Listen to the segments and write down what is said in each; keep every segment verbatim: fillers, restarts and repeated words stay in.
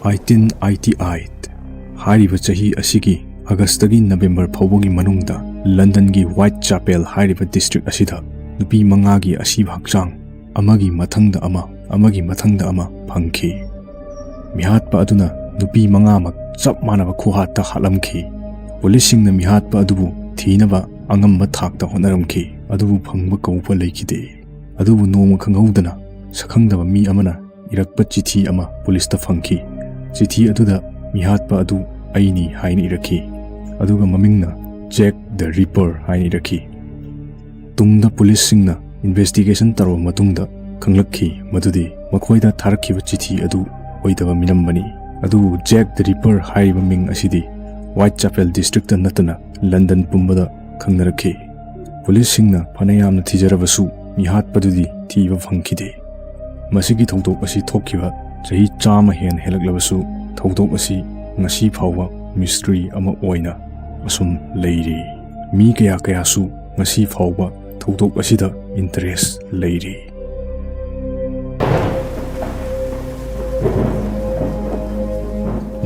Eighteen eighty eight ꯍꯥꯏꯔꯤꯕ ꯆꯍꯤ ꯑꯁꯤꯒꯤ ꯑꯥꯒꯁꯇꯒꯤ ꯅꯕꯦꯝꯕꯔ ꯐꯥꯎꯕꯒꯤ ꯃꯅꯨꯡꯗ ꯂꯟꯗꯟꯒꯤ ꯋꯥꯏꯠ ꯆꯥꯄꯦꯜ ꯍꯥꯏꯔꯤꯕ ꯗꯤꯁꯇ꯭ꯔꯤꯛ ꯑꯁꯤꯗ ꯅꯨꯄꯤ ꯃꯉꯥꯒꯤ ꯑꯁꯤꯕ ꯍꯛꯆꯥꯡ ꯑꯃꯒꯤ ꯃꯊꯪꯗ ꯑꯃ, ꯑꯃꯒꯤ ꯃꯊꯪꯗ ꯑꯃ ꯐꯪꯈꯤ꯫ ꯃꯤꯍꯥꯠꯄ ꯑꯗꯨꯅ ꯅꯨꯄꯤ ꯃꯉꯥꯃꯛ ꯆꯞ ꯃꯥꯟꯅꯕ ꯈꯨꯍꯥꯠꯇ ꯍꯥꯠꯂꯝꯈꯤ꯫ ꯄꯨꯂꯤꯁꯁꯤꯡꯅ ꯃꯤꯍꯥꯠꯄ ꯑꯗꯨꯕꯨ ꯊꯤꯅꯕ ꯑꯉꯝꯕ ꯊꯥꯛꯇ ꯍꯣꯠꯅꯔꯝꯈꯤ, ꯑꯗꯨꯕꯨ ꯐꯪꯕ ꯀꯧꯕ ꯂꯩꯈꯤꯗꯦ꯫ ꯑꯗꯨꯕꯨ ꯅꯣꯡꯃ ꯈꯪꯍꯧꯗꯅ ꯁꯛꯈꯪꯗꯕ ꯃꯤ ꯑꯃꯅ ꯏꯔꯛꯄ ꯆꯤꯊꯤ ꯑꯃ ꯄꯨꯂꯤꯁꯇ ꯐꯪꯈꯤ꯫ ꯆꯤꯊꯤ ꯑꯗꯨꯗ ꯃꯤꯍꯥꯠꯄ ꯑꯗꯨ ꯑꯩꯅꯤ ꯍꯥꯏꯅ ꯏꯔꯛꯈꯤ, ꯑꯗꯨꯒ ꯃꯃꯤꯡꯅ ꯖꯦꯛ ꯗ ꯔꯤꯄꯔ ꯍꯥꯏꯅ ꯏꯔꯛꯈꯤ꯫ ꯇꯨꯡꯗ ꯄꯨꯂꯤꯁꯁꯤꯡꯅ ꯏꯟꯚꯦꯁꯇꯤꯒꯦꯁꯟ ꯇꯧꯔꯕ ꯃꯇꯨꯡꯗ ꯈꯪꯂꯛꯈꯤ ꯃꯗꯨꯗꯤ ꯃꯈꯣꯏꯗ ꯊꯥꯔꯛꯈꯤꯕ ꯆꯤꯊꯤ ꯑꯗꯨ ꯑꯣꯏꯗꯕ ꯃꯤꯅꯝꯕꯅꯤ꯫ ꯑꯗꯨꯕꯨ ꯖꯦꯛ ꯗ ꯔꯤꯄꯔ ꯍꯥꯏꯔꯤꯕ ꯃꯤꯡ ꯑꯁꯤꯗꯤ ꯋꯥꯏꯠ ꯆꯥꯄꯦꯜ ꯗꯤꯁꯇ꯭ꯔꯤꯛꯇ ꯅꯠꯇꯅ ꯂꯟꯗꯟ ꯄꯨꯝꯕꯗ ꯈꯪꯅꯔꯛꯈꯤ꯫ ꯄꯨꯂꯤꯁꯁꯤꯡꯅ ꯐꯅ ꯌꯥꯝꯅ ꯊꯤꯖꯔꯕꯁꯨ ꯃꯤꯍꯥꯠꯄꯗꯨꯗꯤ ꯊꯤꯕ ꯐꯪꯈꯤꯗꯦ꯫ ꯃꯁꯤꯒꯤ ꯊꯧꯗꯣꯛ ꯑꯁꯤ ꯊꯣꯛꯈꯤꯕ ꯆꯍꯤ ꯆꯥꯝꯃ ꯍꯦꯟꯅ ꯍꯦꯜꯂꯛꯂꯕꯁꯨ, ꯊꯧꯗꯣꯛ ꯑꯁꯤ ꯉꯁꯤ ꯐꯥꯎꯕ ꯃꯤꯁꯇ꯭ꯔꯤ ꯑꯃ ꯑꯣꯏꯅ ꯑꯁꯨꯝ ꯂꯩꯔꯤ꯫ ꯃꯤ ꯀꯌꯥ ꯀꯌꯥꯁꯨ ꯉꯁꯤ ꯐꯥꯎꯕ ꯊꯧꯗꯣꯛ ꯑꯁꯤꯗ ꯏꯟꯇꯔꯦꯁ ꯂꯩꯔꯤ꯫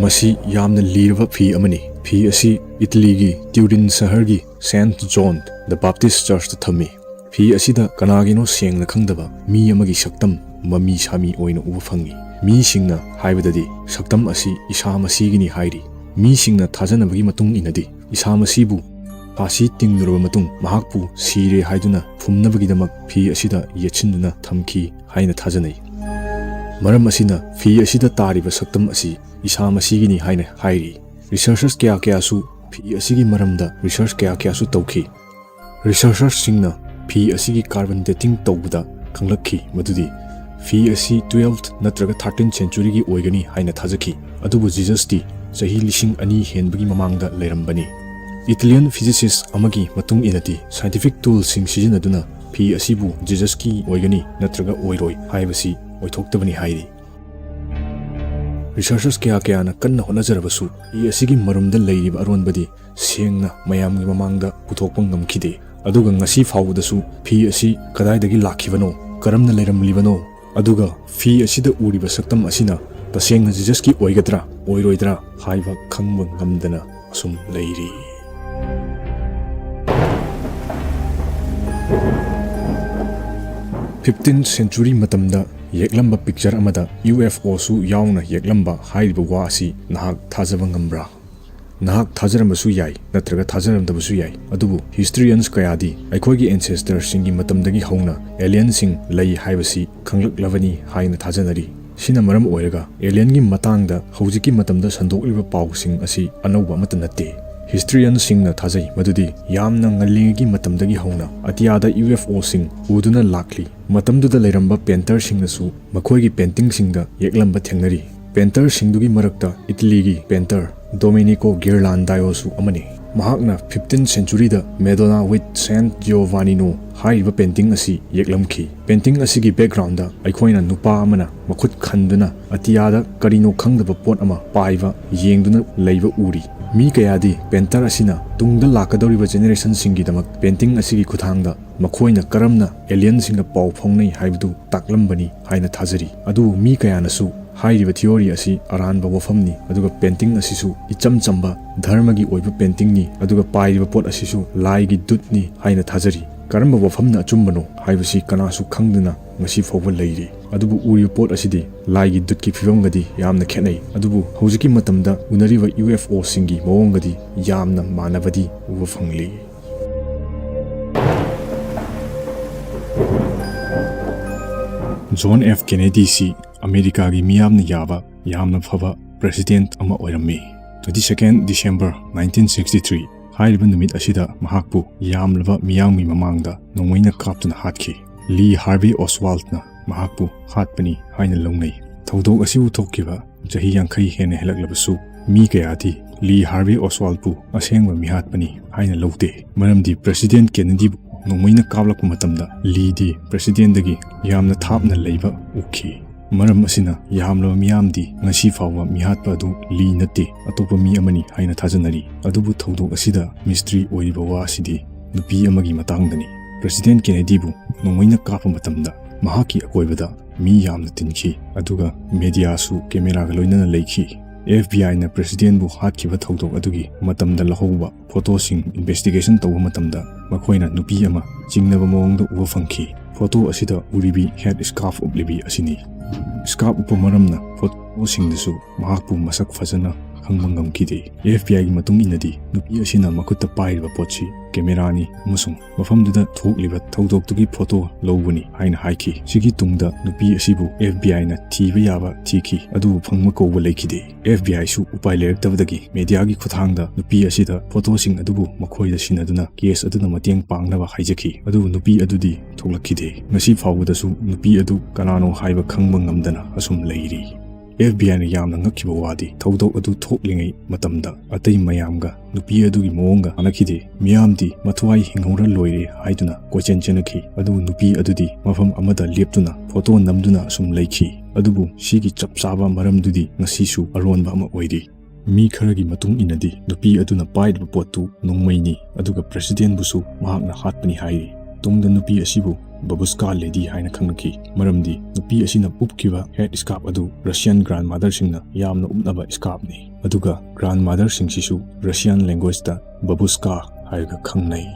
ꯃꯁꯤ ꯌꯥꯝꯅ ꯂꯤꯔꯕ ꯐꯤ ꯑꯃꯅꯤ꯫ ꯐꯤ ꯑꯁꯤ ꯏꯇꯂꯤꯒꯤ ꯇ꯭ꯌꯨꯔꯤꯟ ꯁꯍꯔꯒꯤ ꯁꯦꯟꯠ ꯖꯣꯟ ꯗ ꯕꯥꯞꯇꯤꯁ ꯆꯔꯆꯇ ꯊꯝꯃꯤ꯫ ꯐꯤ ꯑꯁꯤꯗ ꯀꯅꯥꯒꯤꯅꯣ ꯁꯦꯡꯅ ꯈꯪꯗꯕ ꯃꯤ ꯑꯃꯒꯤ ꯁꯛꯇꯝ ꯃꯃꯤ ꯁꯥꯃꯤ ꯑꯣꯏꯅ ꯎꯕ ꯐꯪꯉꯤ꯫ ꯃꯤꯁꯤꯡꯅ ꯍꯥꯏꯕꯗꯗꯤ, ꯁꯛꯇꯝ ꯑꯁꯤ ꯏꯁꯥ ꯃꯁꯤꯒꯤꯅꯤ ꯍꯥꯏꯔꯤ꯫ ꯃꯤꯁꯤꯡꯅ ꯊꯥꯖꯅꯕꯒꯤ ꯃꯇꯨꯡ ꯏꯟꯅꯗꯤ, ꯏꯁꯥ ꯃꯁꯤꯕꯨ ꯐꯥꯁꯤ ꯇꯤꯡꯂꯨꯔꯕ ꯃꯇꯨꯡ ꯃꯍꯥꯛꯄꯨ ꯁꯤꯔꯦ ꯍꯥꯏꯗꯨꯅ ꯐꯨꯝꯅꯕꯒꯤꯗꯃꯛ ꯐꯤ ꯑꯁꯤꯗ ꯌꯦꯠꯁꯤꯟꯗꯨꯅ ꯊꯝꯈꯤ ꯍꯥꯏꯅ ꯊꯥꯖꯅꯩ꯫ ꯃꯔꯝ ꯑꯁꯤꯅ ꯐꯤ ꯑꯁꯤꯗ ꯇꯥꯔꯤꯕ ꯁꯛꯇꯝ ꯑꯁꯤ ꯏꯁꯥ ꯃꯁꯤꯒꯤꯅꯤ ꯍꯥꯏꯅ ꯍꯥꯏꯔꯤ꯫ ꯔꯤꯁꯔꯆꯔꯁ ꯀꯌꯥ ꯀꯌꯥꯁꯨ ꯐꯤ ꯑꯁꯤꯒꯤ ꯃꯔꯝꯗ ꯔꯤꯁꯔꯆ ꯀꯌꯥ ꯀꯌꯥꯁꯨ ꯇꯧꯈꯤ꯫ ꯔꯤꯁꯔꯆꯔꯁꯤꯡꯅ ꯐꯤ ꯑꯁꯤꯒꯤ ꯀꯥꯔꯕꯟ ꯗꯦꯇꯤꯡ ꯇꯧꯕꯗ ꯈꯪꯂꯛꯈꯤ ꯃꯗꯨꯗꯤ ꯐꯤ ꯑꯁꯤ ꯇꯨꯋꯦꯜꯐ ꯅꯠꯇ꯭ꯔꯒ ꯊꯥꯔꯇꯤꯟ ꯁꯦꯟꯆꯨꯔꯤꯒꯤ ꯑꯣꯏꯒꯅꯤ ꯍꯥꯏꯅ ꯊꯥꯖꯈꯤ, ꯑꯗꯨꯕꯨ ꯖꯤꯖꯁꯇꯤ ꯆꯍꯤ ꯂꯤꯁꯤꯡ ꯑꯅꯤ ꯍꯦꯟꯕꯒꯤ ꯃꯃꯥꯡꯗ ꯂꯩꯔꯝꯕꯅꯤ꯫ ꯏꯇꯥꯂꯤꯌꯟ ꯐꯤꯖꯤꯁꯤꯁ ꯑꯃꯒꯤ ꯃꯇꯨꯡ ꯏꯟꯅꯗꯤ, ꯁꯥꯏꯟꯇꯤꯐꯤꯛ ꯇꯨꯜꯁꯤꯡ ꯁꯤꯖꯤꯟꯅꯗꯨꯅ ꯐꯤ ꯑꯁꯤꯕꯨ ꯖꯤꯖꯁꯀꯤ ꯑꯣꯏꯒꯅꯤ ꯅꯠꯇ꯭ꯔꯒ ꯑꯣꯏꯔꯣꯏ ꯍꯥꯏꯕꯁꯤ ꯑꯣꯏꯊꯣꯛꯇꯕꯅꯤ ꯍꯥꯏꯔꯤ꯫ ꯔꯤꯁꯔꯆꯔꯁ ꯀꯌꯥ ꯀꯌꯥꯅ ꯀꯟꯅ ꯍꯣꯠꯅꯖꯔꯕꯁꯨ, ꯐꯤ ꯑꯁꯤꯒꯤ ꯃꯔꯨꯝꯗ ꯂꯩꯔꯤꯕ ꯑꯔꯣꯟꯕꯗꯤ ꯁꯦꯡꯅ ꯃꯌꯥꯝꯒꯤ ꯃꯃꯥꯡꯗ ꯄꯨꯊꯣꯛꯄ ꯉꯝꯈꯤꯗꯦ꯫ ꯑꯗꯨꯒ ꯉꯁꯤ ꯐꯥꯎꯕꯗꯁꯨ ꯐꯤ ꯑꯁꯤ ꯀꯗꯥꯏꯗꯒꯤ ꯂꯥꯛꯈꯤꯕꯅꯣ, ꯀꯔꯝꯅ ꯂꯩꯔꯝꯂꯤꯕꯅꯣ, ꯑꯗꯨꯒ ꯐꯤ ꯑꯁꯤꯗ ꯎꯔꯤꯕ ꯁꯛꯇꯝ ꯑꯁꯤꯅ ꯇꯁꯦꯡꯅ ꯖꯤꯖꯁꯀꯤ ꯑꯣꯏꯒꯗ꯭ꯔꯥ ꯑꯣꯏꯔꯣꯏꯗ꯭ꯔꯥ ꯍꯥꯏꯕ ꯈꯪꯕ ꯉꯝꯗꯅ ꯑꯁꯨꯝ ꯂꯩꯔꯤ꯫ Fifteenth century ꯃꯇꯝꯗ ꯌꯦꯛꯂꯝꯕ picture ꯑꯃꯗ U F O ꯁꯨ ꯌꯥꯎꯅ ꯌꯦꯛꯂꯝꯕ ꯍꯥꯏꯔꯤꯕ ꯋꯥ ꯑꯁꯤ ꯅꯍꯥꯛ ꯊꯥꯖꯕ ꯉꯝꯕ꯭ꯔꯥ? ꯅꯍꯥꯛ ꯊꯥꯖꯔꯝꯕꯁꯨ ꯌꯥꯏ, ꯅꯠꯇ꯭ꯔꯒ ꯊꯥꯖꯔꯝꯗꯕꯁꯨ ꯌꯥꯏ, ꯑꯗꯨꯕꯨ historians ꯀꯌꯥꯗꯤ ꯑꯩꯈꯣꯏꯒꯤ ancestor ꯁꯤꯡꯒꯤ ꯃꯇꯝꯗꯒꯤ ꯍꯧꯅ alien ꯁꯤꯡ ꯂꯩ ꯍꯥꯏꯕꯁꯤ ꯈꯪꯂꯛꯂꯕꯅꯤ ꯍꯥꯏꯅ ꯊꯥꯖꯅꯔꯤ꯫ ꯁꯤꯅ ꯃꯔꯝ ꯑꯣꯏꯔꯒ alien ꯒꯤ ꯃꯇꯥꯡꯗ ꯍꯧꯖꯤꯛꯀꯤ ꯃꯇꯝꯗ ꯁꯟꯗꯣꯛꯂꯤꯕ ꯄꯥꯎꯁꯤꯡ ꯑꯁꯤ ꯑꯅꯧꯕ ꯑꯃꯠꯇ ꯅꯠꯇꯦ꯫ Historian ꯁꯤꯡꯅ ꯊꯥꯖꯩ ꯃꯗꯨꯗꯤ ꯌꯥꯝꯅ ꯉꯜꯂꯤꯉꯩꯒꯤ ꯃꯇꯝꯗꯒꯤ ꯍꯧꯅ ꯑꯇꯤꯌꯥꯗ U F O ꯁꯤꯡ ꯄꯨꯗꯨꯅ ꯂꯥꯛꯂꯤ꯫ ꯃꯇꯝꯗꯨꯗ ꯂꯩꯔꯝꯕ painter ꯁꯤꯡꯅꯁꯨ ꯃꯈꯣꯏꯒꯤ painting ꯁꯤꯡꯗ ꯌꯦꯛꯂꯝꯕ ꯊꯦꯡꯅꯔꯤ꯫ Painter ꯁꯤꯡꯗꯨꯒꯤ ꯃꯔꯛꯇ Italy ꯒꯤ painter Domenico Ghirlandaio ꯁꯨ ꯑꯃꯅꯤ꯫ ꯃꯍꯥꯛꯅ fifteenth century the Madonna with Saint Giovannino ꯍꯥꯏꯔꯤꯕ painting ꯑꯁꯤ ꯌꯦꯛꯂꯝꯈꯤ꯫ Painting ꯑꯁꯤꯒꯤ background ꯗ ꯑꯩꯈꯣꯏꯅ ꯅꯨꯄꯥ ꯑꯃꯅ ꯃꯈꯨꯠ ꯈꯟꯗꯨꯅ ꯑꯇꯤꯌꯥꯗ ꯀꯔꯤꯅꯣ ꯈꯪꯗꯕ ꯄꯣꯠ ꯑꯃ ꯄꯥꯏꯕ ꯌꯦꯡꯗꯨꯅ ꯂꯩꯕ ꯎꯔꯤ꯫ ꯃꯤ ꯀꯌꯥꯗꯤ painter ꯑꯁꯤꯅ ꯇꯨꯡꯗ ꯂꯥꯛꯀꯗꯧꯔꯤꯕ generation ꯁꯤꯡꯒꯤꯗꯃꯛ painting ꯑꯁꯤꯒꯤ ꯈꯨꯠꯊꯥꯡꯗ ꯃꯈꯣꯏꯅ ꯀꯔꯝꯅ alien ꯁꯤꯡꯒ ꯄꯥꯎ ꯐꯥꯎꯅꯩ ꯍꯥꯏꯕꯗꯨ ꯇꯥꯛꯂꯝꯕꯅꯤ ꯍꯥꯏꯅ ꯊꯥꯖꯔꯤ꯫ ꯑꯗꯨꯕꯨ ꯃꯤ ꯀꯌꯥꯅꯁꯨ ꯍꯥꯏꯔꯤꯕ theory ꯑꯁꯤ ꯑꯔꯥꯟꯕ ꯋꯥꯐꯝꯅꯤ, ꯑꯗꯨꯒ painting ꯑꯁꯤꯁꯨ ꯏꯆꯝ ꯆꯝꯕ ꯙꯔꯃꯒꯤ ꯑꯣꯏꯕ painting ꯅꯤ, ꯑꯗꯨꯒ ꯄꯥꯏꯔꯤꯕ ꯄꯣꯠ ꯑꯁꯤꯁꯨ ꯂꯥꯏꯒꯤ ꯗꯨꯠꯅꯤ ꯍꯥꯏꯅ ꯊꯥꯖꯔꯤ꯫ ꯀꯔꯝꯕ ꯋꯥꯐꯝꯅ ꯑꯆꯨꯝꯕꯅꯣ ꯍꯥꯏꯕꯁꯤ ꯀꯅꯥꯁꯨ ꯈꯪꯗꯅ ꯉꯁꯤ ꯐꯥꯎꯕ ꯂꯩꯔꯤ꯫ ꯑꯗꯨꯕꯨ ꯎꯔꯤꯕ ꯄꯣꯠ ꯑꯁꯤꯗꯤ ꯂꯥꯏꯒꯤ ꯗꯨꯠꯀꯤ ꯐꯤꯕꯝꯒꯗꯤ ꯌꯥꯝꯅ ꯈꯦꯠꯅꯩ, ꯑꯗꯨꯕꯨ ꯍꯧꯖꯤꯛꯀꯤ ꯃꯇꯝꯗ ꯎꯅꯔꯤꯕ U F O ꯁꯤꯡꯒꯤ ꯃꯑꯣꯡꯒꯗꯤ ꯌꯥꯝꯅ ꯃꯥꯟꯅꯕꯗꯤ ꯎꯕ ꯐꯪꯂꯤ꯫ John F Kennedy ꯁꯤ ꯑꯃꯦꯔꯤꯀꯥꯒꯤ ꯃꯤꯌꯥꯝꯅ ꯌꯥꯕ ꯌꯥꯝꯅ ꯐꯕ president ꯑꯃ ꯑꯣꯏꯔꯝꯃꯤ꯫ Twenty second December nineteen sixty three ꯍꯥꯏꯔꯤꯕ ꯅꯨꯃꯤꯠ ꯑꯁꯤꯗ ꯃꯍꯥꯛꯄꯨ ꯌꯥꯝꯂꯕ ꯃꯤꯌꯥꯝꯒꯤ ꯃꯃꯥꯡꯗ ꯅꯣꯡꯃꯩꯅ ꯀꯥꯞꯇꯨꯅ ꯍꯥꯠꯈꯤ꯫ Lee Harvey Oswald ꯅ ꯃꯍꯥꯛꯄꯨ ꯍꯥꯠꯄꯅꯤ ꯍꯥꯏꯅ ꯂꯧꯅꯩ꯫ ꯊꯧꯗꯣꯛ ꯑꯁꯤꯕꯨ ꯊꯣꯛꯈꯤꯕ ꯆꯍꯤ ꯌꯥꯡꯈꯩ ꯍꯦꯟꯅ ꯍꯦꯜꯂꯛꯂꯕꯁꯨ ꯃꯤ ꯀꯌꯥꯗꯤ Lee Harvey Oswald ꯄꯨ ꯑꯁꯦꯡꯕ ꯃꯤꯍꯥꯠꯄꯅꯤ ꯍꯥꯏꯅ ꯂꯧꯗꯦ, ꯃꯔꯝꯗꯤ president Kennedy ꯕꯨ ꯅꯣꯡꯃꯩꯅ ꯀꯥꯞꯂꯛꯄ ꯃꯇꯝꯗ Lee ꯗꯤ president ꯗꯒꯤ ꯌꯥꯝꯅ ꯊꯥꯞꯅ ꯂꯩꯕ ꯎꯈꯤ꯫ ꯃꯔꯝ ꯑꯁꯤꯅ ꯌꯥꯝꯂꯕ ꯃꯤꯌꯥꯝꯗꯤ ꯉꯁꯤ ꯐꯥꯎꯕ ꯃꯤꯍꯥꯠꯄ ꯑꯗꯨ Lee ꯅꯠꯇꯦ, ꯑꯇꯣꯞꯄ ꯃꯤ ꯑꯃꯅꯤ ꯍꯥꯏꯅ ꯊꯥꯖꯅꯔꯤ꯫ ꯑꯗꯨꯕꯨ ꯊꯧꯗꯣꯛ ꯑꯁꯤꯗ mystery ꯑꯣꯏꯔꯤꯕ ꯋꯥ ꯑꯁꯤꯗꯤ ꯅꯨꯄꯤ ꯑꯃꯒꯤ ꯃꯇꯥꯡꯗꯅꯤ꯫ President Kennedy ꯕꯨ ꯅꯣꯡꯃꯩꯅ ꯀꯥꯞꯄ ꯃꯇꯝꯗ ꯃꯍꯥꯛꯀꯤ ꯑꯀꯣꯏꯕꯗ ꯃꯤ ꯌꯥꯝꯅ ꯇꯤꯟꯈꯤ, ꯑꯗꯨꯒ ꯃꯦꯗꯤꯌꯥꯁꯨ ꯀꯦꯃꯦꯔꯥꯒ ꯂꯣꯏꯅꯅ ꯂꯩꯈꯤ꯫ ꯑꯦꯐ ꯕꯤ ꯑꯥꯏꯅ ꯄ꯭ꯔꯦꯁꯤꯗꯦꯟꯕꯨ ꯍꯥꯠꯈꯤꯕ ꯊꯧꯗꯣꯛ ꯑꯗꯨꯒꯤ ꯃꯇꯝꯗ ꯂꯧꯍꯧꯕ ꯐꯣꯇꯣꯁꯤꯡ ꯏꯟꯚꯦꯁꯇꯤꯒꯦꯁꯟ ꯇꯧꯕ ꯃꯇꯝꯗ ꯃꯈꯣꯏꯅ ꯅꯨꯄꯤ ꯑꯃ ꯆꯤꯡꯅꯕ ꯃꯑꯣꯡꯗ ꯎꯕ ꯐꯪꯈꯤ꯫ ꯐꯣꯇꯣ ꯑꯁꯤꯗ ꯎꯔꯤꯕꯤ ꯍꯦꯠ ꯁ꯭ꯀꯥꯔꯐ ꯎꯞꯂꯤꯕꯤ ꯑꯁꯤꯅꯤ꯫ ꯁ꯭ꯀꯥꯔꯐ ꯎꯞꯄ ꯃꯔꯝꯅ ꯐꯣꯇꯣꯁꯤꯡꯗꯁꯨ ꯃꯍꯥꯛꯄꯨ ꯃꯁꯛ ꯐꯖꯅ ꯈꯪꯕ ꯉꯝꯈꯤꯗꯦ꯫ ꯑꯦꯐ ꯕꯤ ꯑꯥꯏꯒꯤ ꯃꯇꯨꯡ ꯏꯟꯅꯗꯤ ꯅꯨꯄꯤ ꯑꯁꯤꯅ ꯃꯈꯨꯠꯇ ꯄꯥꯏꯔꯤꯕ ꯄꯣꯠꯁꯤ ꯀꯦꯃꯦꯔꯥꯅꯤ ꯑꯃꯁꯨꯡ ꯃꯐꯝꯗꯨꯗ ꯊꯣꯛꯂꯤꯕ ꯊꯧꯗꯣꯛꯇꯨꯒꯤ ꯐꯣꯇꯣ ꯂꯧꯕꯅꯤ ꯍꯥꯏꯅ ꯍꯥꯏꯈꯤ꯫ ꯁꯤꯒꯤ ꯇꯨꯡꯗ ꯅꯨꯄꯤ ꯑꯁꯤꯕꯨ ꯑꯦꯐ ꯕꯤ ꯑꯥꯏꯅ ꯊꯤꯕ ꯌꯥꯕ ꯊꯤꯈꯤ, ꯑꯗꯨꯕꯨ ꯐꯪꯕ ꯀꯧꯕ ꯂꯩꯈꯤꯗꯦ꯫ ꯑꯦꯐ ꯕꯤ ꯑꯥꯏꯁꯨ ꯎꯄꯥꯏ ꯂꯩꯔꯛꯇꯕꯗꯒꯤ ꯃꯦꯗꯤꯌꯥꯒꯤ ꯈꯨꯠꯊꯥꯡꯗ ꯅꯨꯄꯤ ꯑꯁꯤꯗ ꯐꯣꯇꯣꯁꯤꯡ ꯑꯗꯨꯕꯨ ꯃꯈꯣꯏꯗ ꯁꯤꯟꯅꯗꯨꯅ ꯀꯦꯁ ꯑꯗꯨꯅ ꯃꯇꯦꯡ ꯄꯥꯡꯅꯕ ꯍꯥꯏꯖꯈꯤ, ꯑꯗꯨꯕꯨ ꯅꯨꯄꯤ ꯑꯗꯨꯗꯤ ꯊꯣꯛꯂꯛꯈꯤꯗꯦ꯫ ꯉꯁꯤ ꯐꯥꯎꯕꯗꯁꯨ ꯅꯨꯄꯤ ꯑꯗꯨ ꯀꯅꯥꯅꯣ ꯍꯥꯏꯕ ꯈꯪꯕ ꯉꯝꯗꯅ ꯑꯁꯨꯝ ꯂꯩꯔꯤ꯫ ꯑꯦꯐ ꯕꯤ ꯑꯥꯏꯅ ꯌꯥꯝꯅ ꯉꯛꯈꯤꯕ ꯋꯥꯗꯤ ꯊꯧꯗꯣꯛ ꯑꯗꯨ ꯊꯣꯛꯂꯤꯉꯩ ꯃꯇꯝꯗ ꯑꯇꯩ ꯃꯌꯥꯝꯒ ꯅꯨꯄꯤ ꯑꯗꯨꯒꯤ ꯃꯑꯣꯡꯒ ꯃꯥꯟꯅꯈꯤꯗꯦ꯫ ꯃꯤꯌꯥꯝꯗꯤ ꯃꯊ꯭ꯋꯥꯏ ꯍꯤꯡꯍꯧꯔ ꯂꯣꯏꯔꯦ ꯍꯥꯏꯗꯨꯅ ꯀꯣꯏꯆꯦꯟ ꯆꯦꯟꯅꯈꯤ, ꯑꯗꯨꯕꯨ ꯅꯨꯄꯤ ꯑꯗꯨꯗꯤ ꯃꯐꯝ ꯑꯃꯗ ꯂꯦꯞꯇꯨꯅ ꯐꯣꯇꯣ ꯅꯝꯗꯨꯅ ꯑꯁꯨꯝ ꯂꯩꯈꯤ꯫ ꯑꯗꯨꯕꯨ ꯁꯤꯒꯤ ꯆꯞ ꯆꯥꯕ ꯃꯔꯝꯗꯨꯗꯤ ꯉꯁꯤꯁꯨ ꯑꯔꯣꯟꯕ ꯑꯃ ꯑꯣꯏꯔꯤ꯫ ꯃꯤ ꯈꯔꯒꯤ ꯃꯇꯨꯡ ꯏꯟꯅꯗꯤ ꯅꯨꯄꯤ ꯑꯗꯨꯅ ꯄꯥꯏꯔꯤꯕ ꯄꯣꯠꯇꯨ ꯅꯣꯡꯃꯩꯅꯤ, ꯑꯗꯨꯒ ꯄ꯭ꯔꯦꯁꯤꯗꯦꯟꯕꯨꯁꯨ ꯃꯍꯥꯛꯅ ꯍꯥꯠꯄꯅꯤ ꯍꯥꯏꯔꯤ꯫ ꯇꯨꯡꯗ ꯅꯨꯄꯤ ꯑꯁꯤꯕꯨ ꯕꯕꯨꯁꯀꯥ ꯂꯦꯗꯤ ꯍꯥꯏꯅ ꯈꯪꯅꯈꯤ, ꯃꯔꯝꯗꯤ ꯅꯨꯄꯤ ꯑꯁꯤꯅ ꯎꯞꯈꯤꯕ ꯍꯦꯠ ꯁ꯭ꯀꯥꯔꯐ ꯑꯗꯨ ꯔꯁꯤꯌꯟ ꯒ꯭ꯔꯥꯟ ꯃꯥꯗꯔꯁꯤꯡꯅ ꯌꯥꯝꯅ ꯎꯞꯅꯕ ꯁ꯭ꯀꯥꯔꯐꯅꯤ, ꯑꯗꯨꯒ ꯒ꯭ꯔꯥꯟ ꯃꯥꯗꯔꯁꯤꯡꯁꯤꯁꯨ ꯔꯁꯤꯌꯟ ꯂꯦꯡꯒ꯭ꯋꯦꯖꯇ ꯕꯕꯨꯁꯀꯥ ꯍꯥꯏꯔꯒ ꯈꯪꯅꯩ꯫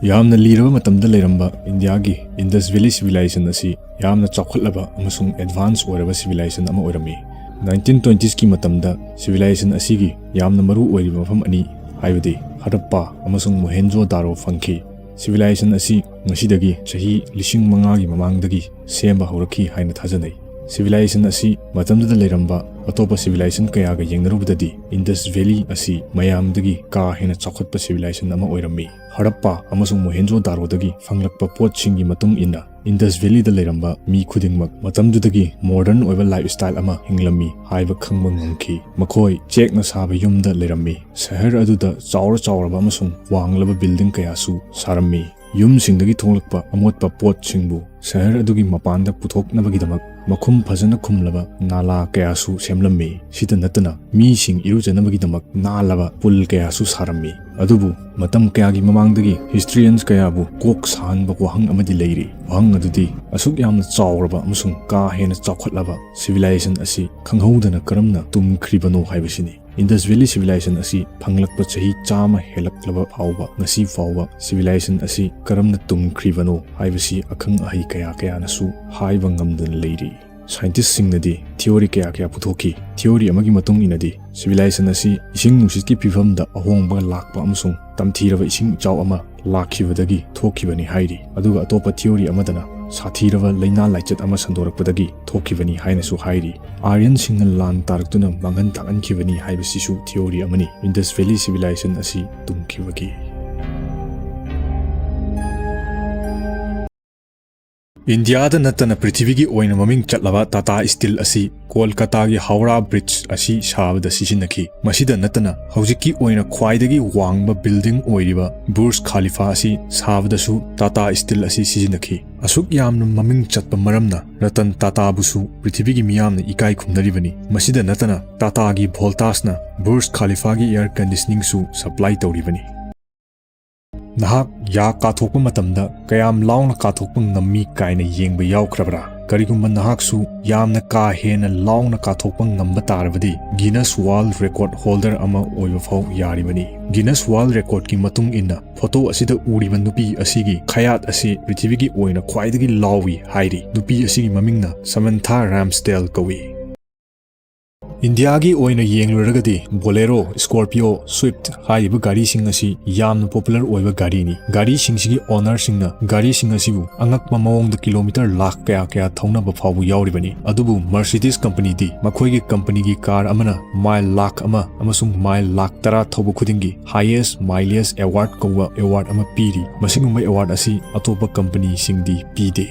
ꯌꯥꯝꯅ ꯂꯤꯔꯕ ꯃꯇꯝꯗ ꯂꯩꯔꯝꯕ ꯏꯟꯗꯤꯌꯥꯒꯤ ꯏꯟꯗꯁ ꯚꯦꯂꯤ ꯁꯤꯚꯤꯂꯥꯏꯖꯦꯁꯟ ꯑꯁꯤ ꯌꯥꯝꯅ ꯆꯥꯎꯈꯠꯂꯕ ꯑꯃꯁꯨꯡ ꯑꯦꯗꯚꯥꯟꯁ ꯑꯣꯏꯔꯕ ꯁꯤꯚꯤꯂꯥꯏꯖꯦꯁꯟ ꯑꯃ ꯑꯣꯏꯔꯝꯃꯤ꯫ ꯅꯥꯏꯟꯇꯤꯟ ꯇ꯭ꯋꯦꯟꯇꯤꯁꯀꯤ ꯃꯇꯝꯗ ꯁꯤꯚꯤꯂꯥꯏꯖꯦꯁꯟ ꯑꯁꯤꯒꯤ ꯌꯥꯝꯅ ꯃꯔꯨ ꯑꯣꯏꯔꯤꯕ ꯃꯐꯝ ꯑꯅꯤ, ꯍꯥꯏꯕꯗꯤ ꯍꯔꯞꯄꯥ ꯑꯃꯁꯨꯡ ꯃꯣꯍꯦꯟꯖꯣ ꯗꯥꯔꯣ ꯐꯪꯈꯤ꯫ ꯁꯤꯚꯤꯂꯥꯏꯖꯦꯁꯟ ꯑꯁꯤ ꯉꯁꯤꯗꯒꯤ ꯆꯍꯤ ꯂꯤꯁꯤꯡ ꯃꯉꯥꯒꯤ ꯃꯃꯥꯡꯗꯒꯤ ꯁꯦꯝꯕ ꯍꯧꯔꯛꯈꯤ ꯍꯥꯏꯅ ꯊꯥꯖꯅꯩ꯫ ꯁꯤꯚꯤꯂꯥꯏꯖꯦꯁꯟ ꯑꯁꯤ ꯃꯇꯝꯗꯨꯗ ꯂꯩꯔꯝꯕ ꯑꯇꯣꯞꯄ ꯁꯤꯚꯤꯂꯥꯏꯖꯦꯁꯟ ꯀꯌꯥꯒ ꯌꯦꯡꯅꯔꯨꯕꯗꯗꯤ ꯏꯟꯗꯁ ꯚꯦꯂꯤ ꯑꯁꯤ ꯃꯌꯥꯝꯗꯒꯤ ꯀꯥ ꯍꯦꯟꯅ ꯆꯥꯎꯈꯠꯄ ꯁꯤꯚꯤꯂꯥꯏꯖꯦꯁꯟ ꯑꯃ ꯑꯣꯏꯔꯝꯃꯤ꯫ ꯍꯔꯞꯄꯥ ꯑꯃꯁꯨꯡ ꯃꯣꯍꯦꯟꯖꯣ ꯗꯥꯔꯣꯗꯒꯤ ꯐꯪꯂꯛꯄ ꯄꯣꯠꯁꯤꯡꯒꯤ ꯃꯇꯨꯡ ꯏꯟꯅ ꯏꯟꯗꯁ ꯚꯦꯂꯤꯗ ꯂꯩꯔꯝꯕ ꯃꯤ ꯈꯨꯗꯤꯡꯃꯛ ꯃꯇꯝꯗꯨꯗꯒꯤ ꯃꯣꯗꯔꯟ ꯑꯣꯏꯕ ꯂꯥꯏꯐ ꯁ꯭ꯇꯥꯏꯜ ꯑꯃ ꯍꯤꯡꯂꯝꯃꯤ ꯍꯥꯏꯕ ꯈꯪꯕ ꯉꯝꯈꯤ꯫ ꯃꯈꯣꯏ ꯆꯦꯛꯅ ꯁꯥꯕ ꯌꯨꯝꯗ ꯂꯩꯔꯝꯃꯤ꯫ ꯁꯍꯔ ꯑꯗꯨꯗ ꯆꯥꯎꯔ ꯆꯥꯎꯔꯕ ꯑꯃꯁꯨꯡ ꯋꯥꯡꯂꯕ ꯕꯤꯜꯗꯤꯡ ꯀꯌꯥꯁꯨ ꯁꯥꯔꯝꯃꯤ꯫ ꯌꯨꯝꯁꯤꯡꯗꯒꯤ ꯊꯣꯛꯂꯛꯄ ꯑꯃꯣꯠꯄ ꯄꯣꯠꯁꯤꯡꯕꯨ ꯁꯍꯔ ꯑꯗꯨꯒꯤ ꯃꯄꯥꯟꯗ ꯄꯨꯊꯣꯛꯅꯕꯒꯤꯗꯃꯛ ꯃꯈꯨꯝ ꯐꯖꯅ ꯈꯨꯝꯂꯕ ꯅꯥꯂꯥ ꯀꯌꯥꯁꯨ ꯁꯦꯝꯂꯝꯃꯤ꯫ ꯁꯤꯇ ꯅꯠꯇꯅ ꯃꯤꯁꯤꯡ ꯏꯔꯨꯖꯅꯕꯒꯤꯗꯃꯛ ꯅꯥꯜꯂꯕ ꯄꯨꯜ ꯀꯌꯥꯁꯨ ꯁꯥꯔꯝꯃꯤ꯫ ꯑꯗꯨꯕꯨ ꯃꯇꯝ ꯀꯌꯥꯒꯤ ꯃꯃꯥꯡꯗꯒꯤ historians ꯀꯌꯥꯕꯨ ꯀꯣꯛ ꯁꯥꯍꯟꯕ ꯋꯥꯍꯪ ꯑꯃꯗꯤ ꯂꯩꯔꯤ꯫ ꯋꯥꯍꯪ ꯑꯗꯨꯗꯤ ꯑꯁꯨꯛ ꯌꯥꯝꯅ ꯆꯥꯎꯔꯕ ꯑꯃꯁꯨꯡ ꯀꯥ ꯍꯦꯟꯅ ꯆꯥꯎꯈꯠꯂꯕ civilization ꯑꯁꯤ ꯈꯪꯍꯧꯗꯅ ꯀꯔꯝꯅ ꯇꯨꯝꯈ꯭ꯔꯤꯕꯅꯣ ꯍꯥꯏꯕꯁꯤꯅꯤ꯫ Indus Valley Civilization ꯑꯁꯤ ꯐꯪꯂꯛꯄ ꯆꯍꯤ ꯆꯥꯝꯃ ꯍꯦꯜꯂꯛꯂꯕ ꯐꯥꯎꯕ, ꯉꯁꯤ ꯐꯥꯎꯕ civilization ꯑꯁꯤ ꯀꯔꯝꯅ ꯇꯨꯝꯈ꯭ꯔꯤꯕꯅꯣ ꯍꯥꯏꯕꯁꯤ ꯑꯈꯪ ꯑꯍꯩ ꯀꯌꯥ ꯀꯌꯥꯅꯁꯨ ꯍꯥꯏꯕ ꯉꯝꯗꯅ ꯂꯩꯔꯤ꯫ Scientistꯁꯤꯡꯅꯗꯤ theory ꯀꯌꯥ ꯀꯌꯥ ꯄꯨꯊꯣꯛꯈꯤ꯫ Theory ꯑꯃꯒꯤ ꯃꯇꯨꯡ ꯏꯟꯅꯗꯤ civilization ꯑꯁꯤ ꯏꯁꯤꯡ ꯅꯨꯡꯁꯤꯠꯀꯤ ꯐꯤꯕꯝꯗ ꯑꯍꯣꯡꯕ ꯂꯥꯛꯄ ꯑꯃꯁꯨꯡ ꯇꯝꯊꯤꯔꯕ ꯏꯁꯤꯡ ꯏꯆꯥꯎ ꯑꯃ ꯂꯥꯛꯈꯤꯕꯗꯒꯤ ꯊꯣꯛꯈꯤꯕꯅꯤ ꯍꯥꯏꯔꯤ꯫ ꯑꯗꯨꯒ ꯑꯇꯣꯞꯄ theory ꯑꯃꯗꯅ ꯁꯥꯊꯤꯔꯕ ꯂꯥꯏꯅꯥ ꯂꯥꯏꯆꯠ ꯑꯃ ꯁꯟꯗꯣꯔꯛꯄꯗꯒꯤ ꯊꯣꯛꯈꯤꯕꯅꯤ ꯍꯥꯏꯅꯁꯨ ꯍꯥꯏꯔꯤ꯫ Aryanꯁꯤꯡꯅ ꯂꯥꯟ ꯇꯥꯔꯛꯇꯨꯅ ꯃꯥꯡꯍꯟ ꯇꯥꯛꯍꯟꯈꯤꯕꯅꯤ ꯍꯥꯏꯕꯁꯤꯁꯨ theory ꯑꯃꯅꯤ꯫ Indus Valley Civilization ꯑꯁꯤ ꯇꯨꯝꯈꯤꯕꯒꯤ꯫ ꯏꯟꯗꯤꯌꯥꯗ ꯅꯠꯇꯅ ꯄ꯭ꯔꯤꯊꯤꯕꯤꯒꯤ ꯑꯣꯏꯅ ꯃꯃꯤꯡ ꯆꯠꯂꯕ ꯇꯥꯇꯥ ꯁ꯭ꯇꯤꯜ ꯑꯁꯤ ꯀꯣꯜꯀꯇꯥꯒꯤ ꯍꯧꯔꯥ ꯕ꯭ꯔꯤꯖ ꯑꯁꯤ ꯁꯥꯕꯗ ꯁꯤꯖꯤꯟꯅꯈꯤ꯫ ꯃꯁꯤꯗ ꯅꯠꯇꯅ ꯍꯧꯖꯤꯛꯀꯤ ꯑꯣꯏꯅ ꯈ꯭ꯋꯥꯏꯗꯒꯤ ꯋꯥꯡꯕ building ꯑꯣꯏꯔꯤꯕ ꯕꯨꯔꯖ ꯈꯥꯂꯤꯐꯥ ꯑꯁꯤ ꯁꯥꯕꯗꯁꯨ ꯇꯥꯇꯥ ꯁ꯭ꯇꯤꯜ ꯑꯁꯤ ꯁꯤꯖꯤꯟꯅꯈꯤ꯫ ꯑꯁꯨꯛ ꯌꯥꯝꯅ ꯃꯃꯤꯡ ꯆꯠꯄ ꯃꯔꯝꯅ ꯔꯇꯟ ꯇꯥꯇꯥꯕꯨꯁꯨ ꯄ꯭ꯔꯤꯊꯤꯕꯤꯒꯤ ꯃꯤꯌꯥꯝꯅ ꯏꯀꯥꯏ ꯈꯨꯝꯅꯔꯤꯕꯅꯤ꯫ ꯃꯁꯤꯗ ꯅꯠꯇꯅ ꯇꯥꯇꯥꯒꯤ ꯚꯣꯜꯇꯥꯁꯅ ꯕꯨꯔꯖ ꯈꯥꯂꯤꯐꯥꯒꯤ air conditioningꯁꯨ supply ꯇꯧꯔꯤꯕꯅꯤ꯫ ꯅꯍꯥꯛ ꯌꯥ ꯀꯥꯊꯣꯛꯄ ꯃꯇꯝꯗ ꯀꯌꯥꯝ ꯂꯥꯎꯅ ꯀꯥꯊꯣꯛꯄ ꯉꯝꯃꯤ ꯀꯥꯏꯅ ꯌꯦꯡꯕ ꯌꯥꯎꯈ꯭ꯔꯕ꯭ꯔꯥ? ꯀꯔꯤꯒꯨꯝꯕ ꯅꯍꯥꯛꯁꯨ ꯌꯥꯝꯅ ꯀꯥ ꯍꯦꯟꯅ ꯂꯥꯎꯅ ꯀꯥꯊꯣꯛꯄ ꯉꯝꯕ ꯇꯥꯔꯕꯗꯤ, Guinness World Record holder ꯑꯃ ꯑꯣꯏꯕ ꯐꯥꯎ ꯌꯥꯔꯤꯕꯅꯤ꯫ Guinness World Recordꯀꯤ ꯃꯇꯨꯡ ꯏꯟꯅ, ꯐꯣꯇꯣ ꯑꯁꯤꯗ ꯎꯔꯤꯕ ꯅꯨꯄꯤ ꯑꯁꯤꯒꯤ ꯈꯌꯥꯠ ꯑꯁꯤ ꯄ꯭ꯔꯤꯊꯤꯕꯤꯒꯤ ꯑꯣꯏꯅ ꯈ꯭ꯋꯥꯏꯗꯒꯤ ꯂꯥꯎꯏ ꯍꯥꯏꯔꯤ꯫ ꯅꯨꯄꯤ ꯑꯁꯤꯒꯤ ꯃꯃꯤꯡꯅ ꯁꯃꯟꯊꯥ ꯔꯥꯝꯁꯗꯦꯜ ꯀꯧꯏ꯫ ꯏꯟꯗꯤꯌꯥꯒꯤ ꯑꯣꯏꯅ ꯌꯦꯡꯂꯨꯔꯒꯗꯤ, Bolero, Scorpio, Swift ꯍꯥꯏꯔꯤꯕ ꯒꯥꯔꯤꯁꯤꯡ ꯑꯁꯤ ꯌꯥꯝꯅ popular ꯑꯣꯏꯕ ꯒꯥꯔꯤꯅꯤ꯫ ꯒꯥꯔꯤꯁꯤꯡꯁꯤꯒꯤ ownerꯁꯤꯡꯅ ꯒꯥꯔꯤꯁꯤꯡ ꯑꯁꯤꯕꯨ ꯑꯉꯛꯄ ꯃꯑꯣꯡꯗ kilometre ꯂꯥꯈ ꯀꯌꯥ ꯀꯌꯥ ꯊꯧꯅꯕ ꯐꯥꯎꯕ ꯌꯥꯎꯔꯤꯕꯅꯤ꯫ ꯑꯗꯨꯕꯨ Mercedes companyꯗꯤ ꯃꯈꯣꯏꯒꯤ companyꯒꯤ car ꯑꯃꯅ mile ꯂꯥꯈ ꯑꯃ ꯑꯃꯁꯨꯡ mile ꯂꯥꯈ ꯇꯔꯥ ꯊꯧꯕ ꯈꯨꯗꯤꯡꯒꯤ highest mileage award ꯀꯧꯕ award ꯑꯃ ꯄꯤꯔꯤ꯫ ꯃꯁꯤꯒꯨꯝꯕ award ꯑꯁꯤ ꯑꯇꯣꯞꯄ companyꯁꯤꯡꯗꯤ ꯄꯤꯗꯦ꯫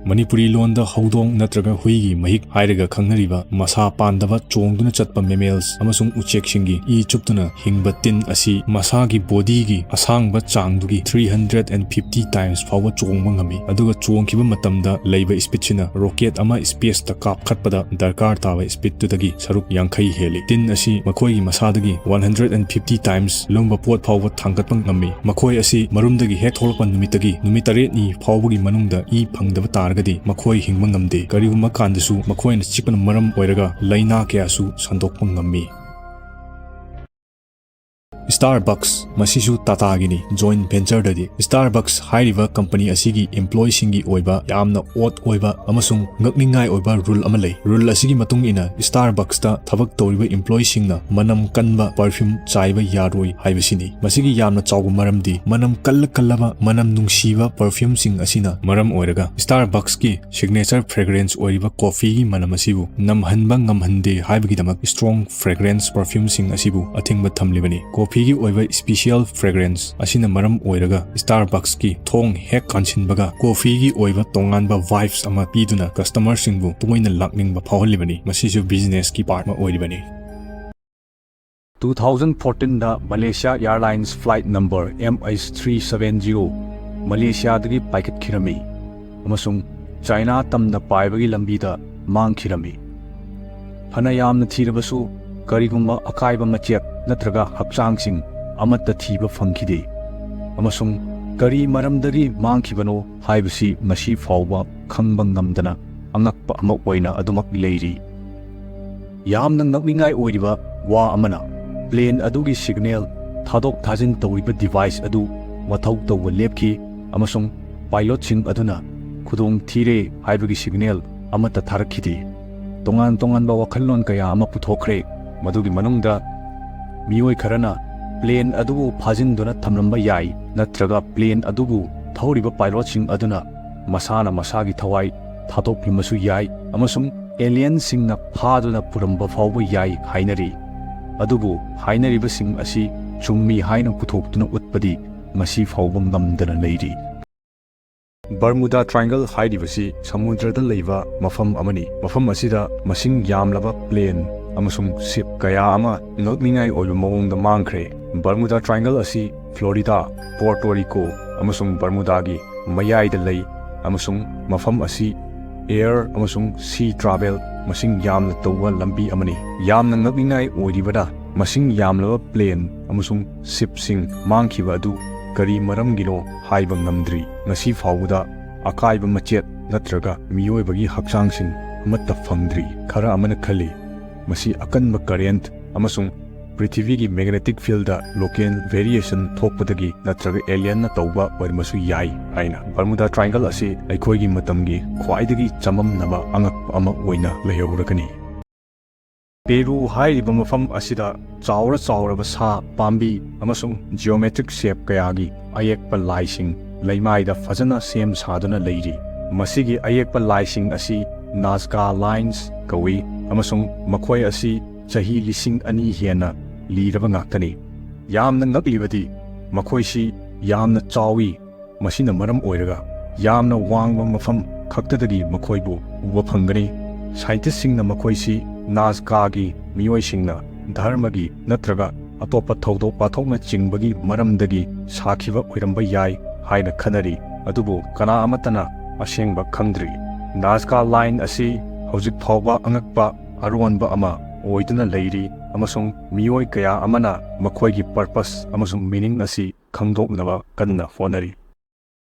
ꯃꯅꯤꯄꯨꯔꯤ ꯂꯣꯟꯗ ꯍꯧꯗꯣꯡ ꯅꯠꯇ꯭ꯔꯒ ꯍꯨꯏꯒꯤ ꯃꯍꯤꯛ ꯍꯥꯏꯔꯒ ꯈꯪꯅꯔꯤꯕ ꯃꯁꯥ ꯄꯥꯟꯗꯕ ꯆꯣꯡꯗꯨꯅ ꯆꯠꯄ mammals ꯑꯃꯁꯨꯡ ꯎꯆꯦꯛꯁꯤꯡꯒꯤ ꯏ ꯆꯨꯞꯇꯨꯅ ꯍꯤꯡꯕ ꯇꯤꯟ ꯑꯁꯤ ꯃꯁꯥꯒꯤ bodyꯒꯤ ꯑꯁꯥꯡꯕ ꯆꯥꯡꯗꯨꯒꯤ three hundred and fifty times ꯐꯥꯎꯕ ꯆꯣꯡꯕ ꯉꯝꯃꯤ, ꯑꯗꯨꯒ ꯆꯣꯡꯈꯤꯕ ꯃꯇꯝꯗ ꯂꯩꯕ speedꯁꯤꯅ rocket ꯑꯃ spaceꯇ ꯀꯥꯞꯈꯠꯄꯗ ꯗꯔꯀꯥꯔ ꯇꯥꯕ speedꯇꯨꯗꯒꯤ ꯁꯔꯨꯛ ꯌꯥꯡꯈꯩ ꯍꯦꯜꯂꯤ꯫ ꯇꯤꯟ ꯑꯁꯤ ꯃꯈꯣꯏꯒꯤ ꯃꯁꯥꯗꯒꯤ one hundred and fifty times ꯂꯨꯝꯕ ꯄꯣꯠ ꯐꯥꯎꯕ ꯊꯥꯡꯒꯠꯄ ꯉꯝꯃꯤ꯫ ꯃꯈꯣꯏ ꯑꯁꯤ ꯃꯔꯨꯝꯗꯒꯤ ꯍꯦꯛ ꯊꯣꯛꯂꯛꯄ ꯅꯨꯃꯤꯠꯇꯒꯤ ꯅꯨꯃꯤꯠ ꯇꯔꯦꯠꯅꯤ ꯐꯥꯎꯕꯒꯤ ꯃꯅꯨꯡꯗ ꯏ ꯐꯪꯗꯕ ꯇꯥꯔꯒꯗꯤ ꯃꯈꯣꯏ ꯍꯤꯡꯕ ꯉꯝꯗꯦ꯫ ꯀꯔꯤꯒꯨꯝꯕ ꯀꯥꯟꯗꯁꯨ ꯃꯈꯣꯏꯅ ꯆꯤꯛꯄꯅ ꯃꯔꯝ ꯑꯣꯏꯔꯒ ꯂꯥꯏꯅꯥ ꯀꯌꯥꯁꯨ ꯁꯟꯗꯣꯛꯄ ꯉꯝꯃꯤ꯫ Starbucks, ꯃꯁꯤꯁꯨ Tataꯒꯤꯅꯤ꯫ Joint ventureꯗꯗꯤ Starbucks ꯍꯥꯏꯔꯤꯕ company ꯑꯁꯤꯒꯤ employeeꯁꯤꯡꯒꯤ ꯑꯣꯏꯕ ꯌꯥꯝꯅ odd ꯑꯣꯏꯕ ꯑꯃꯁꯨꯡ ꯉꯛꯅꯤꯡꯉꯥꯏ ꯑꯣꯏꯕ rule ꯑꯃ ꯂꯩ꯫ Rule ꯑꯁꯤꯒꯤ ꯃꯇꯨꯡ ꯏꯟꯅ Starbucksꯇ ꯊꯕꯛ ꯇꯧꯔꯤꯕ employeeꯁꯤꯡꯅ ꯃꯅꯝ ꯀꯟꯕ perfume ꯆꯥꯏꯕ ꯌꯥꯔꯣꯏ ꯍꯥꯏꯕꯁꯤꯅꯤ꯫ ꯃꯁꯤꯒꯤ ꯌꯥꯝꯅ ꯆꯥꯎꯕ ꯃꯔꯝꯗꯤ ꯃꯅꯝ ꯀꯜꯂ ꯀꯜꯂꯕ ꯃꯅꯝ ꯅꯨꯡꯁꯤꯕ perfumeꯁꯤꯡ ꯑꯁꯤꯅ ꯃꯔꯝ ꯑꯣꯏꯔꯒ Starbucksꯀꯤ signature fragrance ꯑꯣꯏꯔꯤꯕ coffeeꯒꯤ ꯃꯅꯝ ꯑꯁꯤꯕꯨ ꯅꯝꯍꯟꯕ ꯉꯝꯍꯟꯗꯦ ꯍꯥꯏꯕꯒꯤꯗꯃꯛ strong fragrance perfumeꯁꯤꯡ ꯑꯁꯤꯕꯨ ꯑꯊꯤꯡꯕ ꯊꯝꯂꯤꯕꯅꯤ꯫ Coffeeꯒꯤ ꯑꯣꯏꯕ special fragrance ꯑꯁꯤꯅ ꯃꯔꯝ ꯑꯣꯏꯔꯒ Starbucksꯀꯤ ꯊꯣꯡ ꯍꯦꯛ ꯀꯥꯟꯁꯤꯟꯕꯒ coffeeꯒꯤ ꯑꯣꯏꯕ ꯇꯣꯉꯥꯟꯕ vibes ꯑꯃ ꯄꯤꯗꯨꯅ customerꯁꯤꯡꯕꯨ ꯇꯣꯏꯅ ꯂꯥꯛꯅꯤꯡꯕ ꯐꯥꯎꯍꯜꯂꯤꯕꯅꯤ꯫ ꯃꯁꯤꯁꯨ businessꯀꯤ part ꯑꯃ ꯑꯣꯏꯔꯤꯕꯅꯤ꯫ Two thousand fourteenꯗ Malaysia Airlines flight number M H three seven zero ꯃꯂꯦꯁꯤꯌꯥꯗꯒꯤ ꯄꯥꯏꯈꯠꯈꯤꯔꯝꯃꯤ ꯑꯃꯁꯨꯡ ꯆꯥꯏꯅꯥ ꯇꯝꯅ ꯄꯥꯏꯕꯒꯤ ꯂꯝꯕꯤꯗ ꯃꯥꯡꯈꯤꯔꯝꯃꯤ꯫ ꯐꯅ ꯌꯥꯝꯅ ꯊꯤꯔꯕꯁꯨ ꯀꯔꯤꯒꯨꯝꯕ ꯑꯀꯥꯏꯕ ꯃꯆꯦꯠ ꯅꯠꯇ꯭ꯔꯒ ꯍꯛꯆꯥꯡꯁꯤꯡ ꯑꯃꯠꯇ ꯊꯤꯕ ꯐꯪꯈꯤꯗꯦ, ꯑꯃꯁꯨꯡ ꯀꯔꯤ ꯃꯔꯝꯗꯒꯤ ꯃꯥꯡꯈꯤꯕꯅꯣ ꯍꯥꯏꯕꯁꯤ ꯉꯁꯤ ꯐꯥꯎꯕ ꯈꯪꯕ ꯉꯝꯗꯅ ꯑꯉꯛꯄ ꯑꯃ ꯑꯣꯏꯅ ꯑꯗꯨꯃꯛ ꯂꯩꯔꯤ꯫ ꯌꯥꯝꯅ ꯉꯛꯅꯤꯡꯉꯥꯏ ꯑꯣꯏꯔꯤꯕ ꯋꯥ ꯑꯃꯅ, plane ꯑꯗꯨꯒꯤ signal ꯊꯥꯗꯣꯛ ꯊꯥꯖꯤꯟ ꯇꯧꯔꯤꯕ device ꯑꯗꯨ ꯃꯊꯧ ꯇꯧꯕ ꯂꯦꯞꯈꯤ, ꯑꯃꯁꯨꯡ pilotꯁꯤꯡ ꯑꯗꯨꯅ "ꯈꯨꯗꯣꯡ ꯊꯤꯔꯦ" ꯍꯥꯏꯕꯒꯤ signal ꯑꯃꯠꯇ ꯊꯥꯔꯛꯈꯤꯗꯦ꯫ ꯇꯣꯉꯥꯟ ꯇꯣꯉꯥꯟꯕ ꯋꯥꯈꯜꯂꯣꯟ ꯀꯌꯥ ꯑꯃ ꯄꯨꯊꯣꯛꯈ꯭ꯔꯦ, ꯃꯗꯨꯒꯤ ꯃꯅꯨꯡꯗ ꯃꯤꯑꯣꯏ ꯈꯔꯅ plane ꯑꯗꯨꯕꯨ ꯐꯥꯖꯤꯟꯗꯨꯅ ꯊꯝꯂꯝꯕ ꯌꯥꯏ, ꯅꯠꯇ꯭ꯔꯒ plane ꯑꯗꯨꯕꯨ ꯊꯧꯔꯤꯕ pilotꯁꯤꯡ ꯑꯗꯨꯅ ꯃꯁꯥꯅ ꯃꯁꯥꯒꯤ ꯊꯋꯥꯏ ꯊꯥꯗꯣꯛꯂꯝꯕꯁꯨ ꯌꯥꯏ, ꯑꯃꯁꯨꯡ alienꯁꯤꯡꯅ ꯐꯥꯗꯨꯅ ꯄꯨꯔꯝꯕ ꯐꯥꯎꯕ ꯌꯥꯏ ꯍꯥꯏꯅꯔꯤ꯫ ꯑꯗꯨꯕꯨ ꯍꯥꯏꯅꯔꯤꯕꯁꯤꯡ ꯑꯁꯤ ꯆꯨꯝꯃꯤ ꯍꯥꯏꯅ ꯄꯨꯊꯣꯛꯇꯨꯅ ꯎꯠꯄꯗꯤ ꯉꯁꯤ ꯐꯥꯎꯕ ꯉꯝꯗꯅ ꯂꯩꯔꯤ꯫ ꯕꯔꯃꯨꯗꯥ ꯇ꯭ꯔꯥꯏꯡꯒꯜ ꯍꯥꯏꯔꯤꯕꯁꯤ ꯁꯃꯨꯗ꯭ꯔꯗ ꯂꯩꯕ ꯃꯐꯝ ꯑꯃꯅꯤ꯫ ꯃꯐꯝ ꯑꯁꯤꯗ ꯃꯁꯤꯡ ꯌꯥꯝꯂꯕ ꯄ꯭ꯂꯦꯟ ꯑꯃꯁꯨꯡ ꯁꯤꯞ ꯀꯌꯥ ꯑꯃ ꯉꯛꯅꯤꯡꯉꯥꯏ ꯑꯣꯏꯕ ꯃꯑꯣꯡꯗ ꯃꯥꯡꯈ꯭ꯔꯦ꯫ ꯕꯔꯃꯨꯗꯥ ꯇ꯭ꯔꯥꯏꯡꯒꯜ ꯑꯁꯤ ꯐ꯭ꯂꯣꯔꯤꯗꯥ, ꯄꯣꯔꯇꯣ ꯔꯤꯀꯣ ꯑꯃꯁꯨꯡ ꯕꯔꯃꯨꯗꯥꯒꯤ ꯃꯌꯥꯏꯗ ꯂꯩ, ꯑꯃꯁꯨꯡ ꯃꯐꯝ ꯑꯁꯤ ꯑꯦꯌꯔ ꯑꯃꯁꯨꯡ ꯁꯤ ꯇ꯭ꯔꯥꯚꯦꯜ ꯃꯁꯤꯡ ꯌꯥꯝꯅ ꯇꯧꯕ ꯂꯝꯕꯤ ꯑꯃꯅꯤ꯫ ꯌꯥꯝꯅ ꯉꯛꯅꯤꯡꯉꯥꯏ ꯑꯣꯏꯔꯤꯕꯅ, ꯃꯁꯤꯡ ꯌꯥꯝꯂꯕ ꯄ꯭ꯂꯦꯟ ꯑꯃꯁꯨꯡ ꯁꯤꯞꯁꯤꯡ ꯃꯥꯡꯈꯤꯕ ꯑꯗꯨ ꯀꯔꯤ ꯃꯔꯝꯒꯤꯅꯣ ꯍꯥꯏꯕ ꯉꯝꯗ꯭ꯔꯤ꯫ ꯉꯁꯤ ꯐꯥꯎꯕꯗ ꯑꯀꯥꯏꯕ ꯃꯆꯦꯠ ꯅꯠꯇ꯭ꯔꯒ ꯃꯤꯑꯣꯏꯕꯒꯤ ꯍꯛꯆꯥꯡꯁꯤꯡ ꯑꯃꯠꯇ ꯐꯪꯗ꯭ꯔꯤ꯫ ꯈꯔ ꯑꯃꯅ ꯈꯜꯂꯤ, ꯃꯁꯤ ꯑꯀꯟꯕ ꯀꯔꯦꯟꯠ ꯑꯃꯁꯨꯡ ꯄ꯭ꯔꯤꯊꯤꯕꯤꯒꯤ ꯃꯦꯒꯅꯦꯇꯤꯛ ꯐꯤꯜꯗ ꯂꯣꯀꯦꯜ ꯚꯦꯔꯤꯌꯦꯁꯟ ꯊꯣꯛꯄꯗꯒꯤ ꯅꯠꯇ꯭ꯔꯒ ꯑꯦꯂꯤꯌꯟꯅ ꯇꯧꯕ ꯑꯣꯏꯔꯝꯕꯁꯨ ꯌꯥꯏ ꯍꯥꯏꯅ꯫ ꯕꯔꯃꯨꯗꯥ ꯇ꯭ꯔꯥꯏꯡꯒꯜ ꯑꯁꯤ ꯑꯩꯈꯣꯏꯒꯤ ꯃꯇꯝꯒꯤ ꯈ꯭ꯋꯥꯏꯗꯒꯤ ꯆꯃꯝꯅꯕ ꯑꯉꯛꯄ ꯑꯃ ꯑꯣꯏꯅ ꯂꯩꯍꯧꯔꯒꯅꯤ꯫ ꯄꯦꯔꯨ ꯍꯥꯏꯔꯤꯕ ꯃꯐꯝ ꯑꯁꯤꯗ ꯆꯥꯎꯔ ꯆꯥꯎꯔꯕ ꯁꯥ, ꯄꯥꯝꯕꯤ ꯑꯃꯁꯨꯡ ꯖꯤꯑꯣꯃꯦꯇ꯭ꯔꯤꯛ ꯁꯦꯞ ꯀꯌꯥꯒꯤ ꯑꯌꯦꯛꯄ ꯂꯥꯏꯁꯤꯡ ꯂꯩꯃꯥꯏꯗ ꯐꯖꯅ ꯁꯦꯝ ꯁꯥꯗꯨꯅ ꯂꯩꯔꯤ꯫ ꯃꯁꯤꯒꯤ ꯑꯌꯦꯛꯄ ꯂꯥꯏꯁꯤꯡ ꯑꯁꯤ ꯅꯥꯖꯀꯥ ꯂꯥꯏꯟꯁ ꯀꯧꯏ, ꯑꯃꯁꯨꯡ ꯃꯈꯣꯏ ꯑꯁꯤ ꯆꯍꯤ ꯂꯤꯁꯤꯡ ꯑꯅꯤ ꯍꯦꯟꯅ ꯂꯤꯔꯕ ꯉꯥꯛꯇꯅꯤ꯫ ꯌꯥꯝꯅ ꯉꯛꯂꯤꯕꯗꯤ, ꯃꯈꯣꯏꯁꯤ ꯌꯥꯝꯅ ꯆꯥꯎꯏ, ꯃꯁꯤꯅ ꯃꯔꯝ ꯑꯣꯏꯔꯒ ꯌꯥꯝꯅ ꯋꯥꯡꯕ ꯃꯐꯝ ꯈꯛꯇꯗꯒꯤ ꯃꯈꯣꯏꯕꯨ ꯎꯕ ꯐꯪꯒꯅꯤ꯫ ꯁꯥꯏꯟꯇꯤꯁꯁꯤꯡꯅ ꯃꯈꯣꯏꯁꯤ ꯅꯥꯖꯀꯥꯒꯤ ꯃꯤꯑꯣꯏꯁꯤꯡꯅ ꯙꯔꯃꯒꯤ ꯅꯠꯇ꯭ꯔꯒ ꯑꯇꯣꯞꯄ ꯊꯧꯗꯣꯛ ꯋꯥꯊꯣꯛꯅꯆꯤꯡꯕꯒꯤ ꯃꯔꯝꯗꯒꯤ ꯁꯥꯈꯤꯕ ꯑꯣꯏꯔꯝꯕ ꯌꯥꯏ ꯍꯥꯏꯅ ꯈꯟꯅꯔꯤ, ꯑꯗꯨꯕꯨ ꯀꯅꯥ ꯑꯃꯠꯇꯅ ꯑꯁꯦꯡꯕ ꯈꯪꯗ꯭ꯔꯤ꯫ ꯅꯥꯖꯀꯥ ꯂꯥꯏꯟ ꯑꯁꯤ ꯍꯧꯖꯤꯛ ꯐꯥꯎꯕ ꯑꯉꯛꯄ ꯑꯔꯣꯟꯕ ꯑꯃ ꯑꯣꯏꯗꯨꯅ ꯂꯩꯔꯤ, ꯑꯃꯁꯨꯡ ꯃꯤꯑꯣꯏ ꯀꯌꯥ ꯑꯃꯅ ꯃꯈꯣꯏꯒꯤ ꯄꯔꯄꯁ ꯑꯃꯁꯨꯡ ꯃꯤꯅꯤꯡ ꯑꯁꯤ ꯈꯪꯗꯣꯛꯅꯕ ꯀꯟꯅ ꯍꯣꯠꯅꯔꯤ꯫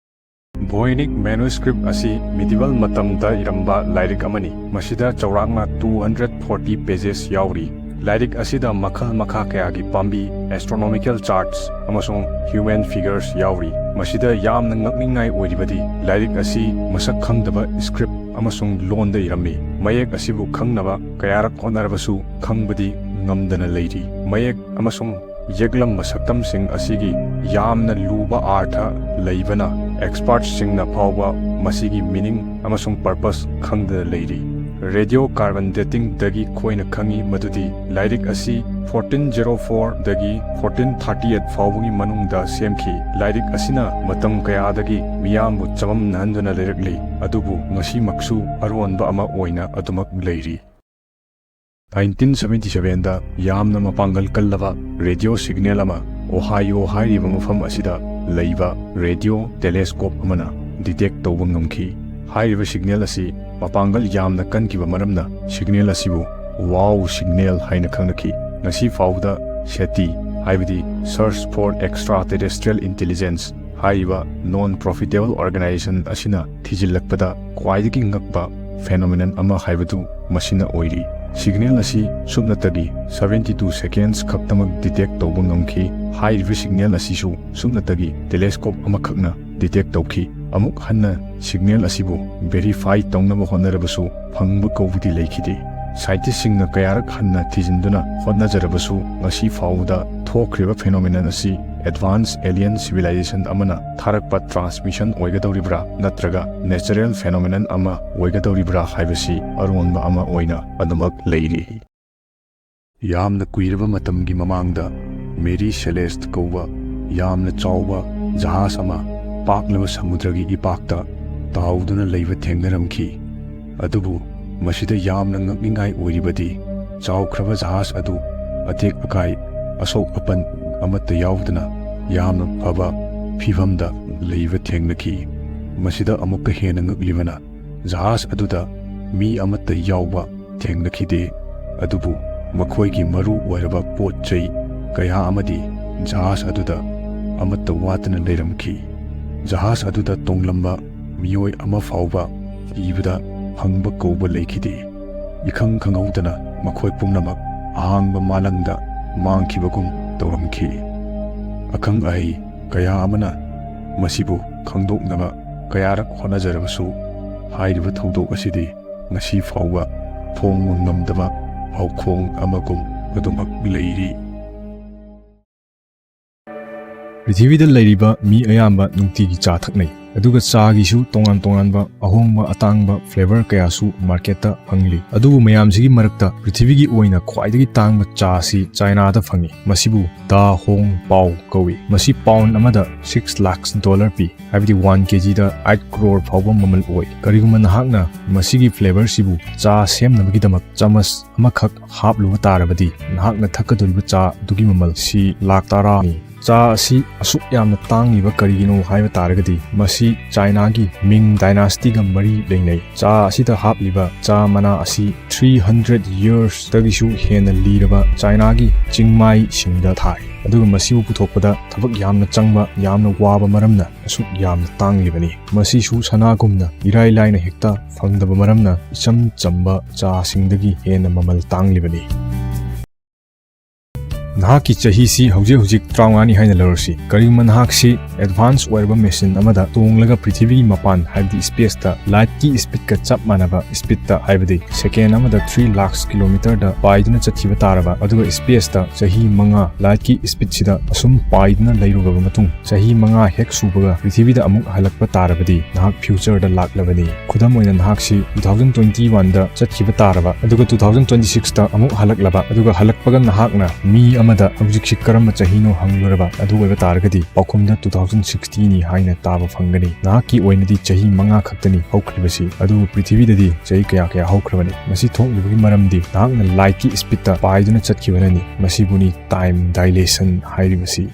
ꯚꯣꯏꯅꯤꯛ ꯃꯦꯅꯨꯁꯀ꯭ꯔꯤꯞ ꯑꯁꯤ ꯃꯤꯗꯤꯕꯜ ꯃꯇꯝꯗ ꯏꯔꯝꯕ ꯂꯥꯏꯔꯤꯛ ꯑꯃꯅꯤ꯫ ꯃꯁꯤꯗ ꯆꯥꯎꯔꯥꯛꯅ two hundred forty pages ꯌꯥꯎꯔꯤ꯫ ꯂꯥꯏꯔꯤꯛ ꯑꯁꯤꯗ ꯃꯈꯜ ꯃꯈꯥ ꯀꯌꯥꯒꯤ ꯄꯥꯝꯕꯤ, ꯑꯦꯁꯇ꯭ꯔꯣꯅꯣꯃꯤꯀꯦꯜ ꯆꯥꯔꯠꯁ, ꯑꯃꯁꯨꯡ ꯍ꯭ꯌꯨꯃꯦꯟ ꯐꯤꯒꯔꯁ ꯌꯥꯎꯔꯤ꯫ ꯃꯁꯤꯗ ꯌꯥꯝꯅ ꯉꯛꯅꯤꯡꯉꯥꯏ ꯑꯣꯏꯔꯤꯕꯗꯤ, ꯂꯥꯏꯔꯤꯛ ꯑꯁꯤ ꯃꯁꯛ ꯈꯪꯗꯕ ꯁ꯭ꯀ꯭ꯔꯤꯞ ꯑꯃꯁꯨꯡ ꯂꯣꯟꯗ ꯏꯔꯝꯃꯤ꯫ ꯃꯌꯦꯛ ꯑꯁꯤꯕꯨ ꯈꯪꯅꯕ ꯀꯌꯥꯔꯛ ꯍꯣꯠꯅꯔꯕꯁꯨ ꯈꯪꯕꯗꯤ ꯉꯝꯗꯅ ꯂꯩꯔꯤ꯫ ꯃꯌꯦꯛ ꯑꯃꯁꯨꯡ ꯌꯦꯛꯂꯝꯕ ꯁꯛꯇꯝꯁꯤꯡ ꯑꯁꯤꯒꯤ ꯌꯥꯝꯅ ꯂꯨꯕ ꯑꯥꯔꯊ ꯂꯩꯕꯅ, ꯑꯦꯛꯁꯄꯔꯠꯁꯤꯡꯅ ꯐꯥꯎꯕ ꯃꯁꯤꯒꯤ ꯃꯤꯅꯤꯡ ꯑꯃꯁꯨꯡ ꯄꯔꯄꯁ ꯈꯪꯗꯅ ꯂꯩꯔꯤ꯫ ꯔꯦꯗꯤꯑꯣ ꯀꯥꯔꯕꯟ ꯗꯦꯇꯤꯡꯗꯒꯤ ꯑꯩꯈꯣꯏꯅ ꯈꯪꯉꯤ ꯃꯗꯨꯗꯤ ꯂꯥꯏꯔꯤꯛ ꯑꯁꯤ ꯐꯣꯔꯇꯤꯟ ꯖꯦꯔꯣ ꯐꯣꯔꯗꯒꯤ ꯐꯣꯔꯇꯤꯟ ꯊꯥꯔꯇꯤ ꯑꯩꯠ ꯐꯥꯎꯕꯒꯤ ꯃꯅꯨꯡꯗ ꯁꯦꯝꯈꯤ꯫ ꯂꯥꯏꯔꯤꯛ ꯑꯁꯤꯅ ꯃꯇꯝ ꯀꯌꯥꯗꯒꯤ ꯃꯤꯌꯥꯝꯕꯨ ꯆꯃꯝꯅꯍꯟꯗꯨꯅ ꯂꯩꯔꯛꯂꯤ, ꯑꯗꯨꯕꯨ ꯉꯁꯤꯃꯛꯁꯨ ꯑꯔꯣꯟꯕ ꯑꯃ ꯑꯣꯏꯅ ꯑꯗꯨꯃꯛ ꯂꯩꯔꯤ꯫ ꯅꯥꯏꯟꯇꯤꯟ ꯁꯚꯦꯟꯇꯤ ꯁꯚꯦꯟꯗ ꯌꯥꯝꯅ ꯃꯄꯥꯡꯒꯜ ꯀꯜꯂꯕ ꯔꯦꯗꯤꯑꯣ ꯁꯤꯒꯅꯦꯜ ꯑꯃ ꯑꯣꯍꯥꯏꯑꯣ ꯍꯥꯏꯔꯤꯕ ꯃꯐꯝ ꯑꯁꯤꯗ ꯂꯩꯕ ꯔꯦꯗꯤꯑꯣ ꯇꯦꯂꯦꯁꯀꯣꯞ ꯑꯃꯅ ꯗꯤꯇꯦꯛ ꯇꯧꯕ ꯉꯝꯈꯤ꯫ ꯍꯥꯏꯔꯤꯕ ꯁꯤꯒꯅꯦꯜ ꯑꯁꯤ ꯃꯄꯥꯡꯒꯜ ꯌꯥꯝꯅ ꯀꯟꯈꯤꯕ ꯃꯔꯝꯅ ꯁꯤꯒꯅꯦꯜ ꯑꯁꯤꯕꯨ ꯋꯥꯎ ꯁꯤꯒꯅꯦꯜ ꯍꯥꯏꯅ ꯈꯪꯅꯈꯤ꯫ ꯉꯁꯤ ꯐꯥꯎꯕꯗ ꯁꯦꯇꯤ, ꯍꯥꯏꯕꯗꯤ Search for Extraterrestrial Intelligence ꯍꯥꯏꯔꯤꯕ ꯅꯣꯟ ꯄ꯭ꯔꯣꯐꯤꯇꯦꯕꯜ ꯑꯣꯔꯒꯅꯥꯏꯖꯦꯁꯟ ꯑꯁꯤꯅ ꯊꯤꯖꯤꯜꯂꯛꯄꯗ ꯈ꯭ꯋꯥꯏꯗꯒꯤ ꯉꯛꯄ ꯐꯦꯅꯣꯃꯦꯅꯟ ꯑꯃ ꯍꯥꯏꯕꯗꯨ ꯃꯁꯤꯅ ꯑꯣꯏꯔꯤ꯫ ꯁꯤꯒꯅꯦꯜ ꯑꯁꯤ ꯁꯨꯞꯅꯇꯒꯤ seventy two seconds ꯈꯛꯇꯃꯛ ꯗꯤꯇꯦꯛ ꯇꯧꯕ ꯉꯝꯈꯤ꯫ ꯍꯥꯏꯔꯤꯕ ꯁꯤꯒꯅꯦꯜ ꯑꯁꯤꯁꯨ ꯁꯨꯞꯅꯇꯒꯤ ꯇꯦꯂꯦꯁꯀꯣꯞ ꯑꯃꯈꯛꯅ ꯗꯤꯇꯦꯛ ꯇꯧꯈꯤ꯫ ꯑꯃꯨꯛ ꯍꯟꯅ ꯁꯤꯒꯅꯦꯜ ꯑꯁꯤꯕꯨ ꯚꯦꯔꯤꯐꯥꯏ ꯇꯧꯅꯕ ꯍꯣꯠꯅꯔꯕꯁꯨ ꯐꯪꯕ ꯀꯧꯕꯗꯤ ꯂꯩꯈꯤꯗꯦ꯫ ꯁꯥꯏꯟꯇꯤꯁꯁꯤꯡꯅ ꯀꯌꯥꯔꯛ ꯍꯟꯅ ꯊꯤꯖꯤꯟꯗꯨꯅ ꯍꯣꯠꯅꯖꯔꯕꯁꯨ ꯉꯁꯤ ꯐꯥꯎꯕꯗ ꯊꯣꯛꯈ꯭ꯔꯤꯕ ꯐꯦꯅꯣꯃꯦꯅꯟ ꯑꯁꯤ ꯑꯦꯗꯚꯥꯟꯁ ꯑꯦꯂꯤꯌꯟ ꯁꯤꯚꯤꯂꯥꯏꯖꯦꯁꯟ ꯑꯃꯅ ꯊꯥꯔꯛꯄ ꯇ꯭ꯔꯥꯟꯁꯃꯤꯁꯟ ꯑꯣꯏꯒꯗꯧꯔꯤꯕ꯭ꯔꯥ ꯅꯠꯇ꯭ꯔꯒ ꯅꯦꯆꯔꯦꯜ ꯐꯦꯅꯣꯃꯦꯅꯟ ꯑꯃ ꯑꯣꯏꯒꯗꯧꯔꯤꯕ꯭ꯔꯥ ꯍꯥꯏꯕꯁꯤ ꯑꯔꯣꯟꯕ ꯑꯃ ꯑꯣꯏꯅ ꯑꯗꯨꯃꯛ ꯂꯩꯔꯤ꯫ ꯌꯥꯝꯅ ꯀꯨꯏꯔꯕ ꯃꯇꯝꯒꯤ ꯃꯃꯥꯡꯗ ꯃꯦꯔꯤ ꯁꯦꯂꯦꯁꯠ ꯀꯧꯕ ꯌꯥꯝꯅ ꯆꯥꯎꯕ ꯖꯍꯥꯖ ꯑꯃ ꯄꯥꯛꯂꯕ ꯁꯃꯨꯗ꯭ꯔꯒꯤ ꯏꯄꯥꯛꯇ ꯇꯥꯎꯗꯨꯅ ꯂꯩꯕ ꯊꯦꯡꯅꯔꯝꯈꯤ꯫ ꯑꯗꯨꯕꯨ ꯃꯁꯤꯗ ꯌꯥꯝꯅ ꯉꯛꯅꯤꯡꯉꯥꯏ ꯑꯣꯏꯔꯤꯕꯗꯤ ꯆꯥꯎꯈ꯭ꯔꯕ ꯖꯍꯥꯖ ꯑꯗꯨ ꯑꯇꯦꯛ ꯑꯀꯥꯏ, ꯑꯁꯣꯛ ꯑꯄꯟ ꯑꯃꯠꯇ ꯌꯥꯎꯗꯅ ꯌꯥꯝꯅ ꯐꯕ ꯐꯤꯚꯝꯗ ꯂꯩꯕ ꯊꯦꯡꯅꯈꯤ꯫ ꯃꯁꯤꯗ ꯑꯃꯨꯛꯀ ꯍꯦꯟꯅ ꯉꯛꯂꯤꯕꯅ ꯖꯍꯥꯖ ꯑꯗꯨꯗ ꯃꯤ ꯑꯃꯠꯇ ꯌꯥꯎꯕ ꯊꯦꯡꯅꯈꯤꯗꯦ, ꯑꯗꯨꯕꯨ ꯃꯈꯣꯏꯒꯤ ꯃꯔꯨ ꯑꯣꯏꯔꯕ ꯄꯣꯠ ꯆꯩ ꯀꯌꯥ ꯑꯃꯗꯤ ꯖꯍꯥꯖ ꯑꯗꯨꯗ ꯑꯃꯠꯇ ꯋꯥꯠꯇꯅ ꯂꯩꯔꯝꯈꯤ꯫ ꯖꯍꯥꯖ ꯑꯗꯨꯗ ꯇꯣꯡꯂꯝꯕ ꯃꯤꯑꯣꯏ ꯑꯃ ꯐꯥꯎꯕ ꯊꯤꯕꯗ ꯐꯪꯕ ꯀꯧꯕ ꯂꯩꯈꯤꯗꯦ꯫ ꯏꯈꯪ ꯈꯪꯍꯧꯗꯅ ꯃꯈꯣꯏ ꯄꯨꯝꯅꯃꯛ ꯑꯍꯥꯡꯕ ꯃꯥꯂꯪꯗ ꯃꯥꯡꯈꯤꯕꯒꯨꯝ ꯇꯧꯔꯝꯈꯤ꯫ ꯑꯈꯪ ꯑꯍꯩ ꯀꯌꯥ ꯑꯃꯅ ꯃꯁꯤꯕꯨ ꯈꯪꯗꯣꯛꯅꯕ ꯀꯌꯥꯔꯛ ꯍꯣꯠꯅꯖꯔꯕꯁꯨ, ꯍꯥꯏꯔꯤꯕ ꯊꯧꯗꯣꯛ ꯑꯁꯤꯗꯤ ꯉꯁꯤ ꯐꯥꯎꯕ ꯐꯣꯡꯕ ꯉꯝꯗꯕ ꯄꯥꯎꯈꯣꯡ ꯑꯃꯒꯨꯝ ꯑꯗꯨꯃꯛ ꯂꯩꯔꯤ꯫ ꯄ꯭ꯔꯤꯊꯤꯕꯤꯗ ꯂꯩꯔꯤꯕ ꯃꯤ ꯑꯌꯥꯝꯕ ꯅꯨꯡꯇꯤꯒꯤ ꯆꯥ ꯊꯛꯅꯩ꯫ ꯑꯗꯨꯒ ꯆꯥꯒꯤꯁꯨ ꯇꯣꯉꯥꯟ ꯇꯣꯉꯥꯟꯕ ꯑꯍꯣꯡꯕ ꯑꯇꯥꯡꯕ flavor ꯀꯌꯥꯁꯨ marketꯇ ꯐꯪꯂꯤ꯫ ꯑꯗꯨꯕꯨ ꯃꯌꯥꯝꯁꯤꯒꯤ ꯃꯔꯛꯇ ꯄ꯭ꯔꯤꯊꯤꯕꯤꯒꯤ ꯑꯣꯏꯅ ꯈ꯭ꯋꯥꯏꯗꯒꯤ ꯇꯥꯡꯕ ꯆꯥ ꯑꯁꯤ ꯆꯥꯏꯅꯥꯗ ꯐꯪꯏ꯫ ꯃꯁꯤꯕꯨ Da Hong Pao ꯀꯧꯏ꯫ ꯃꯁꯤ pound ꯑꯃꯗ six lakhs dollar ꯄꯤ, ꯍꯥꯏꯕꯗꯤ one KGꯗ eight crore ꯐꯥꯎꯕ ꯃꯃꯜ ꯑꯣꯏ꯫ ꯀꯔꯤꯒꯨꯝꯕ ꯅꯍꯥꯛꯅ ꯃꯁꯤꯒꯤ flavorꯁꯤꯕꯨ ꯆꯥ ꯁꯦꯝꯅꯕꯒꯤꯗꯃꯛ ꯆꯥꯃꯁ ꯑꯃꯈꯛ ꯍꯥꯞꯂꯨꯕ ꯇꯥꯔꯕꯗꯤ, ꯅꯍꯥꯛꯅ ꯊꯛꯀꯗꯧꯔꯤꯕ ꯆꯥ ꯑꯗꯨꯒꯤ ꯃꯃꯜꯁꯤ ꯂꯥꯈ ꯇꯔꯥꯅꯤ꯫ ꯆꯥ ꯑꯁꯤ ꯑꯁꯨꯛ ꯌꯥꯝꯅ ꯇꯥꯡꯂꯤꯕ ꯀꯔꯤꯒꯤꯅꯣ ꯍꯥꯏꯕ ꯇꯥꯔꯒꯗꯤ, ꯃꯁꯤ ꯆꯥꯏꯅꯥꯒꯤ Ming dynastyꯒ ꯃꯔꯤ ꯂꯩꯅꯩ꯫ ꯆꯥ ꯑꯁꯤꯗ ꯍꯥꯞꯂꯤꯕ ꯆꯥ ꯃꯅꯥ ꯑꯁꯤ three hundred yearsꯇꯒꯤꯁꯨ ꯍꯦꯟꯅ ꯂꯤꯔꯕ ꯆꯥꯏꯅꯥꯒꯤ ꯆꯤꯡꯃꯥꯏꯁꯤꯡꯗ ꯊꯥꯏ꯫ ꯑꯗꯨꯒ ꯃꯁꯤꯕꯨ ꯄꯨꯊꯣꯛꯄꯗ ꯊꯕꯛ ꯌꯥꯝꯅ ꯆꯪꯕ, ꯌꯥꯝꯅ ꯋꯥꯕ ꯃꯔꯝꯅ ꯑꯁꯨꯛ ꯌꯥꯝꯅ ꯇꯥꯡꯂꯤꯕꯅꯤ꯫ ꯃꯁꯤꯁꯨ ꯁꯅꯥꯒꯨꯝꯅ ꯏꯔꯥꯏ ꯂꯥꯏꯅ ꯍꯦꯛꯇ ꯐꯪꯗꯕ ꯃꯔꯝꯅ ꯏꯆꯝ ꯆꯝꯕ ꯆꯥꯁꯤꯡꯗꯒꯤ ꯍꯦꯟꯅ ꯃꯃꯜ ꯇꯥꯡꯂꯤꯕꯅꯤ꯫ ꯅꯍꯥꯛꯀꯤ ꯆꯍꯤꯁꯤ ꯍꯧꯖꯤꯛ ꯍꯧꯖꯤꯛ ꯇꯔꯥꯃꯉꯥꯅꯤ ꯍꯥꯏꯅ ꯂꯧꯔꯁꯤ꯫ ꯀꯔꯤꯒꯨꯝꯕ ꯅꯍꯥꯛꯁꯤ advance ꯑꯣꯏꯔꯕ machine ꯑꯃꯗ ꯇꯣꯡꯂꯒ ꯄ꯭ꯔꯤꯊꯤꯕꯤꯒꯤ ꯃꯄꯥꯟ, ꯍꯥꯏꯕꯗꯤ spaceꯇ lightꯀꯤ speedꯀ ꯆꯞ ꯃꯥꯟꯅꯕ speedꯇ, ꯍꯥꯏꯕꯗꯤ second ꯑꯃꯗ three lakhs kilometerꯗ ꯄꯥꯏꯗꯨꯅ ꯆꯠꯈꯤꯕ ꯇꯥꯔꯕ, ꯑꯗꯨꯒ spaceꯇ ꯆꯍꯤ ꯃꯉꯥ lightꯀꯤ speedꯁꯤꯗ ꯑꯁꯨꯝ ꯄꯥꯏꯗꯨꯅ ꯂꯩꯔꯨꯔꯕ ꯃꯇꯨꯡ, ꯆꯍꯤ ꯃꯉꯥ ꯍꯦꯛ ꯁꯨꯕꯒ ꯄ꯭ꯔꯤꯊꯤꯕꯤꯗ ꯑꯃꯨꯛ ꯍꯜꯂꯛꯄ ꯇꯥꯔꯕꯗꯤ, ꯅꯍꯥꯛ futureꯗ ꯂꯥꯛꯂꯕꯅꯤ꯫ ꯈꯨꯗꯝ ꯑꯣꯏꯅ, ꯅꯍꯥꯛꯁꯤ two thousand twenty oneꯗ ꯆꯠꯈꯤꯕ ꯇꯥꯔꯕ, ꯑꯗꯨꯒ two thousand twenty sixꯇ ꯑꯃꯨꯛ ꯍꯜꯂꯛꯂꯕ, ꯑꯗꯨꯒ ꯍꯜꯂꯛꯄꯒ ꯅꯍꯥꯛꯅ ꯃꯤ ꯑꯃꯗ "ꯍꯧꯖꯤꯛꯁꯤ ꯀꯔꯝꯕ ꯆꯍꯤꯅꯣ?" ꯍꯪꯂꯨꯔꯕ, ꯑꯗꯨ ꯑꯣꯏꯕ ꯇꯥꯔꯒꯗꯤ ꯄꯥꯎꯈꯨꯝꯗ two thousand sixtyꯅꯤ ꯍꯥꯏꯅ ꯇꯥꯕ ꯐꯪꯒꯅꯤ꯫ ꯅꯍꯥꯛꯀꯤ ꯑꯣꯏꯅꯗꯤ ꯆꯍꯤ ꯃꯉꯥ ꯈꯛꯇꯅꯤ ꯍꯧꯈ꯭ꯔꯤꯕꯁꯤ, ꯑꯗꯨꯕꯨ ꯄ꯭ꯔꯤꯊꯤꯕꯤꯗꯗꯤ ꯆꯍꯤ ꯀꯌꯥ ꯀꯌꯥ ꯍꯧꯈ꯭ꯔꯕꯅꯤ꯫ ꯃꯁꯤ ꯊꯣꯛꯂꯤꯕꯒꯤ ꯃꯔꯝꯗꯤ ꯅꯍꯥꯛꯅ lightꯀꯤ speedꯇ ꯄꯥꯏꯗꯨꯅ ꯆꯠꯈꯤꯕꯅꯅꯤ꯫ ꯃꯁꯤꯕꯨꯅꯤ time dilation ꯍꯥꯏꯔꯤꯕꯁꯤ꯫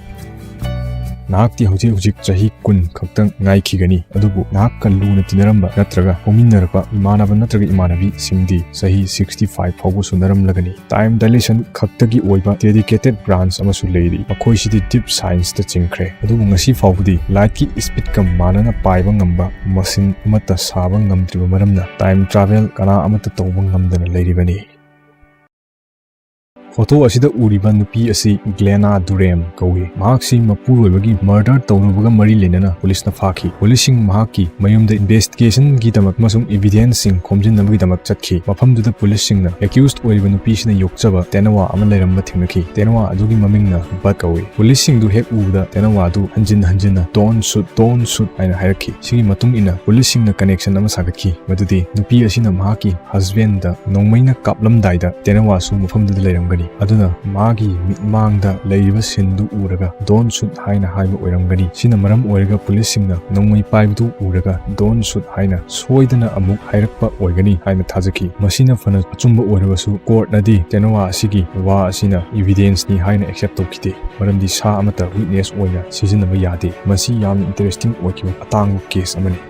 ꯅꯍꯥꯛꯇꯤ ꯍꯧꯖꯤꯛ ꯍꯧꯖꯤꯛ ꯆꯍꯤ ꯀꯨꯟ ꯈꯛꯇꯪ ꯉꯥꯏꯈꯤꯒꯅꯤ, ꯑꯗꯨꯕꯨ ꯅꯍꯥꯛꯀ ꯂꯨꯅ ꯇꯤꯟꯅꯔꯝꯕ ꯅꯠꯇ꯭ꯔꯒ ꯍꯧꯃꯤꯟꯅꯔꯛꯄ ꯏꯃꯥꯟꯅꯕ ꯅꯠꯇ꯭ꯔꯒ ꯏꯃꯥꯟꯅꯕꯤꯁꯤꯡꯗꯤ ꯆꯍꯤ sixty five ꯐꯥꯎꯕ ꯁꯨꯅꯔꯝꯂꯒꯅꯤ꯫ Time dilation ꯈꯛꯇꯒꯤ ꯑꯣꯏꯕ dedicated branch ꯑꯃꯁꯨ ꯂꯩꯔꯤ, ꯃꯈꯣꯏꯁꯤꯗꯤ deep scienceꯇ ꯆꯤꯡꯈ꯭ꯔꯦ꯫ ꯑꯗꯨꯕꯨ ꯉꯁꯤ ꯐꯥꯎꯕꯗꯤ lightꯀꯤ speedꯀ ꯃꯥꯟꯅꯅ ꯄꯥꯏꯕ ꯉꯝꯕ machine ꯑꯃꯠꯇ ꯁꯥꯕ ꯉꯝꯗ꯭ꯔꯤꯕ ꯃꯔꯝꯅ time travel ꯀꯅꯥ ꯑꯃꯠꯇ ꯇꯧꯕ ꯉꯝꯗꯅ ꯂꯩꯔꯤꯕꯅꯤ꯫ ꯐꯣꯇꯣ ꯑꯁꯤꯗ ꯎꯔꯤꯕ ꯅꯨꯄꯤ ꯑꯁꯤ ꯒ꯭ꯂꯦꯅꯥ ꯗꯨꯔꯦꯝ ꯀꯧꯏ꯫ ꯃꯍꯥꯛꯁꯤ ꯃꯄꯨꯔꯣꯏꯕꯒꯤ ꯃꯔꯗꯔ ꯇꯧꯔꯨꯕꯒ ꯃꯔꯤ ꯂꯩꯅꯅ ꯄꯨꯂꯤꯁꯅ ꯐꯥꯈꯤ꯫ ꯄꯨꯂꯤꯁꯁꯤꯡ ꯃꯍꯥꯛꯀꯤ ꯃꯌꯨꯝꯗ ꯏꯟꯚꯦꯁꯇꯤꯒꯦꯁꯟꯒꯤꯗꯃꯛ ꯑꯃꯁꯨꯡ ꯏꯚꯤꯗꯦꯟꯁꯁꯤꯡ ꯈꯣꯝꯖꯤꯟꯅꯕꯒꯤꯗꯃꯛ ꯆꯠꯈꯤ꯫ ꯃꯐꯝꯗꯨꯗ ꯄꯨꯂꯤꯁꯁꯤꯡꯅ ꯑꯦꯀ꯭ꯌꯨꯁ ꯑꯣꯏꯔꯤꯕ ꯅꯨꯄꯤꯁꯤꯅ ꯌꯣꯛꯆꯕ ꯇꯦꯅꯋꯥ ꯑꯃ ꯂꯩꯔꯝꯕ ꯊꯦꯡꯅꯈꯤ꯫ ꯇꯦꯅꯋꯥ ꯑꯗꯨꯒꯤ ꯃꯃꯤꯡꯅ ꯕꯠ ꯀꯧꯏ꯫ ꯄꯨꯂꯤꯁꯁꯤꯡꯗꯨ ꯍꯦꯛ ꯎꯕꯗ ꯇꯦꯅꯋꯥ ꯑꯗꯨ ꯍꯟꯖꯤꯟ ꯍꯟꯖꯤꯟꯅ "Don't shoot, don't shoot" ꯍꯥꯏꯅ ꯍꯥꯏꯔꯛꯈꯤ꯫ ꯁꯤꯒꯤ ꯃꯇꯨꯡ ꯏꯟꯅ ꯄꯨꯂꯤꯁꯁꯤꯡꯅ ꯀꯅꯦꯛꯁꯟ ꯑꯃ ꯁꯥꯒꯠꯈꯤ, ꯃꯗꯨꯗꯤ ꯅꯨꯄꯤ ꯑꯁꯤꯅ ꯃꯍꯥꯛꯀꯤ ꯍꯁꯕꯦꯟꯗ ꯅꯣꯡꯃꯩꯅ ꯀꯥꯞꯂꯝꯗꯥꯏꯗ ꯇꯦꯅꯋꯥꯁꯨ ꯃꯐꯝꯗꯨꯗ ꯂꯩꯔꯝꯒꯅꯤ꯫ ꯑꯗꯨꯅ ꯃꯥꯒꯤ ꯃꯤꯠꯃꯥꯡꯗ ꯂꯩꯔꯤꯕ ꯁꯤꯟꯗꯨ ꯎꯔꯒ "Don't shoot" ꯍꯥꯏꯅ ꯍꯥꯏꯕ ꯑꯣꯏꯔꯝꯒꯅꯤ꯫ ꯁꯤꯅ ꯃꯔꯝ ꯑꯣꯏꯔꯒ ꯄꯨꯂꯤꯁꯁꯤꯡꯅ ꯅꯣꯡꯃꯩ ꯄꯥꯏꯕꯗꯨ ꯎꯔꯒ "Don't shoot" ꯍꯥꯏꯅ ꯁꯣꯏꯗꯅ ꯑꯃꯨꯛ ꯍꯥꯏꯔꯛꯄ ꯑꯣꯏꯒꯅꯤ ꯍꯥꯏꯅ ꯊꯥꯖꯈꯤ꯫ ꯃꯁꯤꯅ ꯐꯅ ꯑꯆꯨꯝꯕ ꯑꯣꯏꯔꯕꯁꯨ, ꯀꯣꯔꯠꯅꯗꯤ ꯇꯦꯅꯋꯥ ꯑꯁꯤꯒꯤ ꯋꯥ ꯑꯁꯤꯅ ꯏꯚꯤꯗꯦꯟꯁꯅꯤ ꯍꯥꯏꯅ ꯑꯦꯛꯁꯦꯞ ꯇꯧꯈꯤꯗꯦ, ꯃꯔꯝꯗꯤ ꯁꯥ ꯑꯃꯠꯇ ꯋꯤꯠꯅꯦꯁ ꯑꯣꯏꯅ ꯁꯤꯖꯤꯟꯅꯕ ꯌꯥꯗꯦ꯫ ꯃꯁꯤ ꯌꯥꯝꯅ ꯏꯟꯇꯔꯦꯁꯇꯤꯡ ꯑꯣꯏꯈꯤꯕ ꯑꯇꯥꯡꯕ ꯀꯦꯁ ꯑꯃꯅꯤ꯫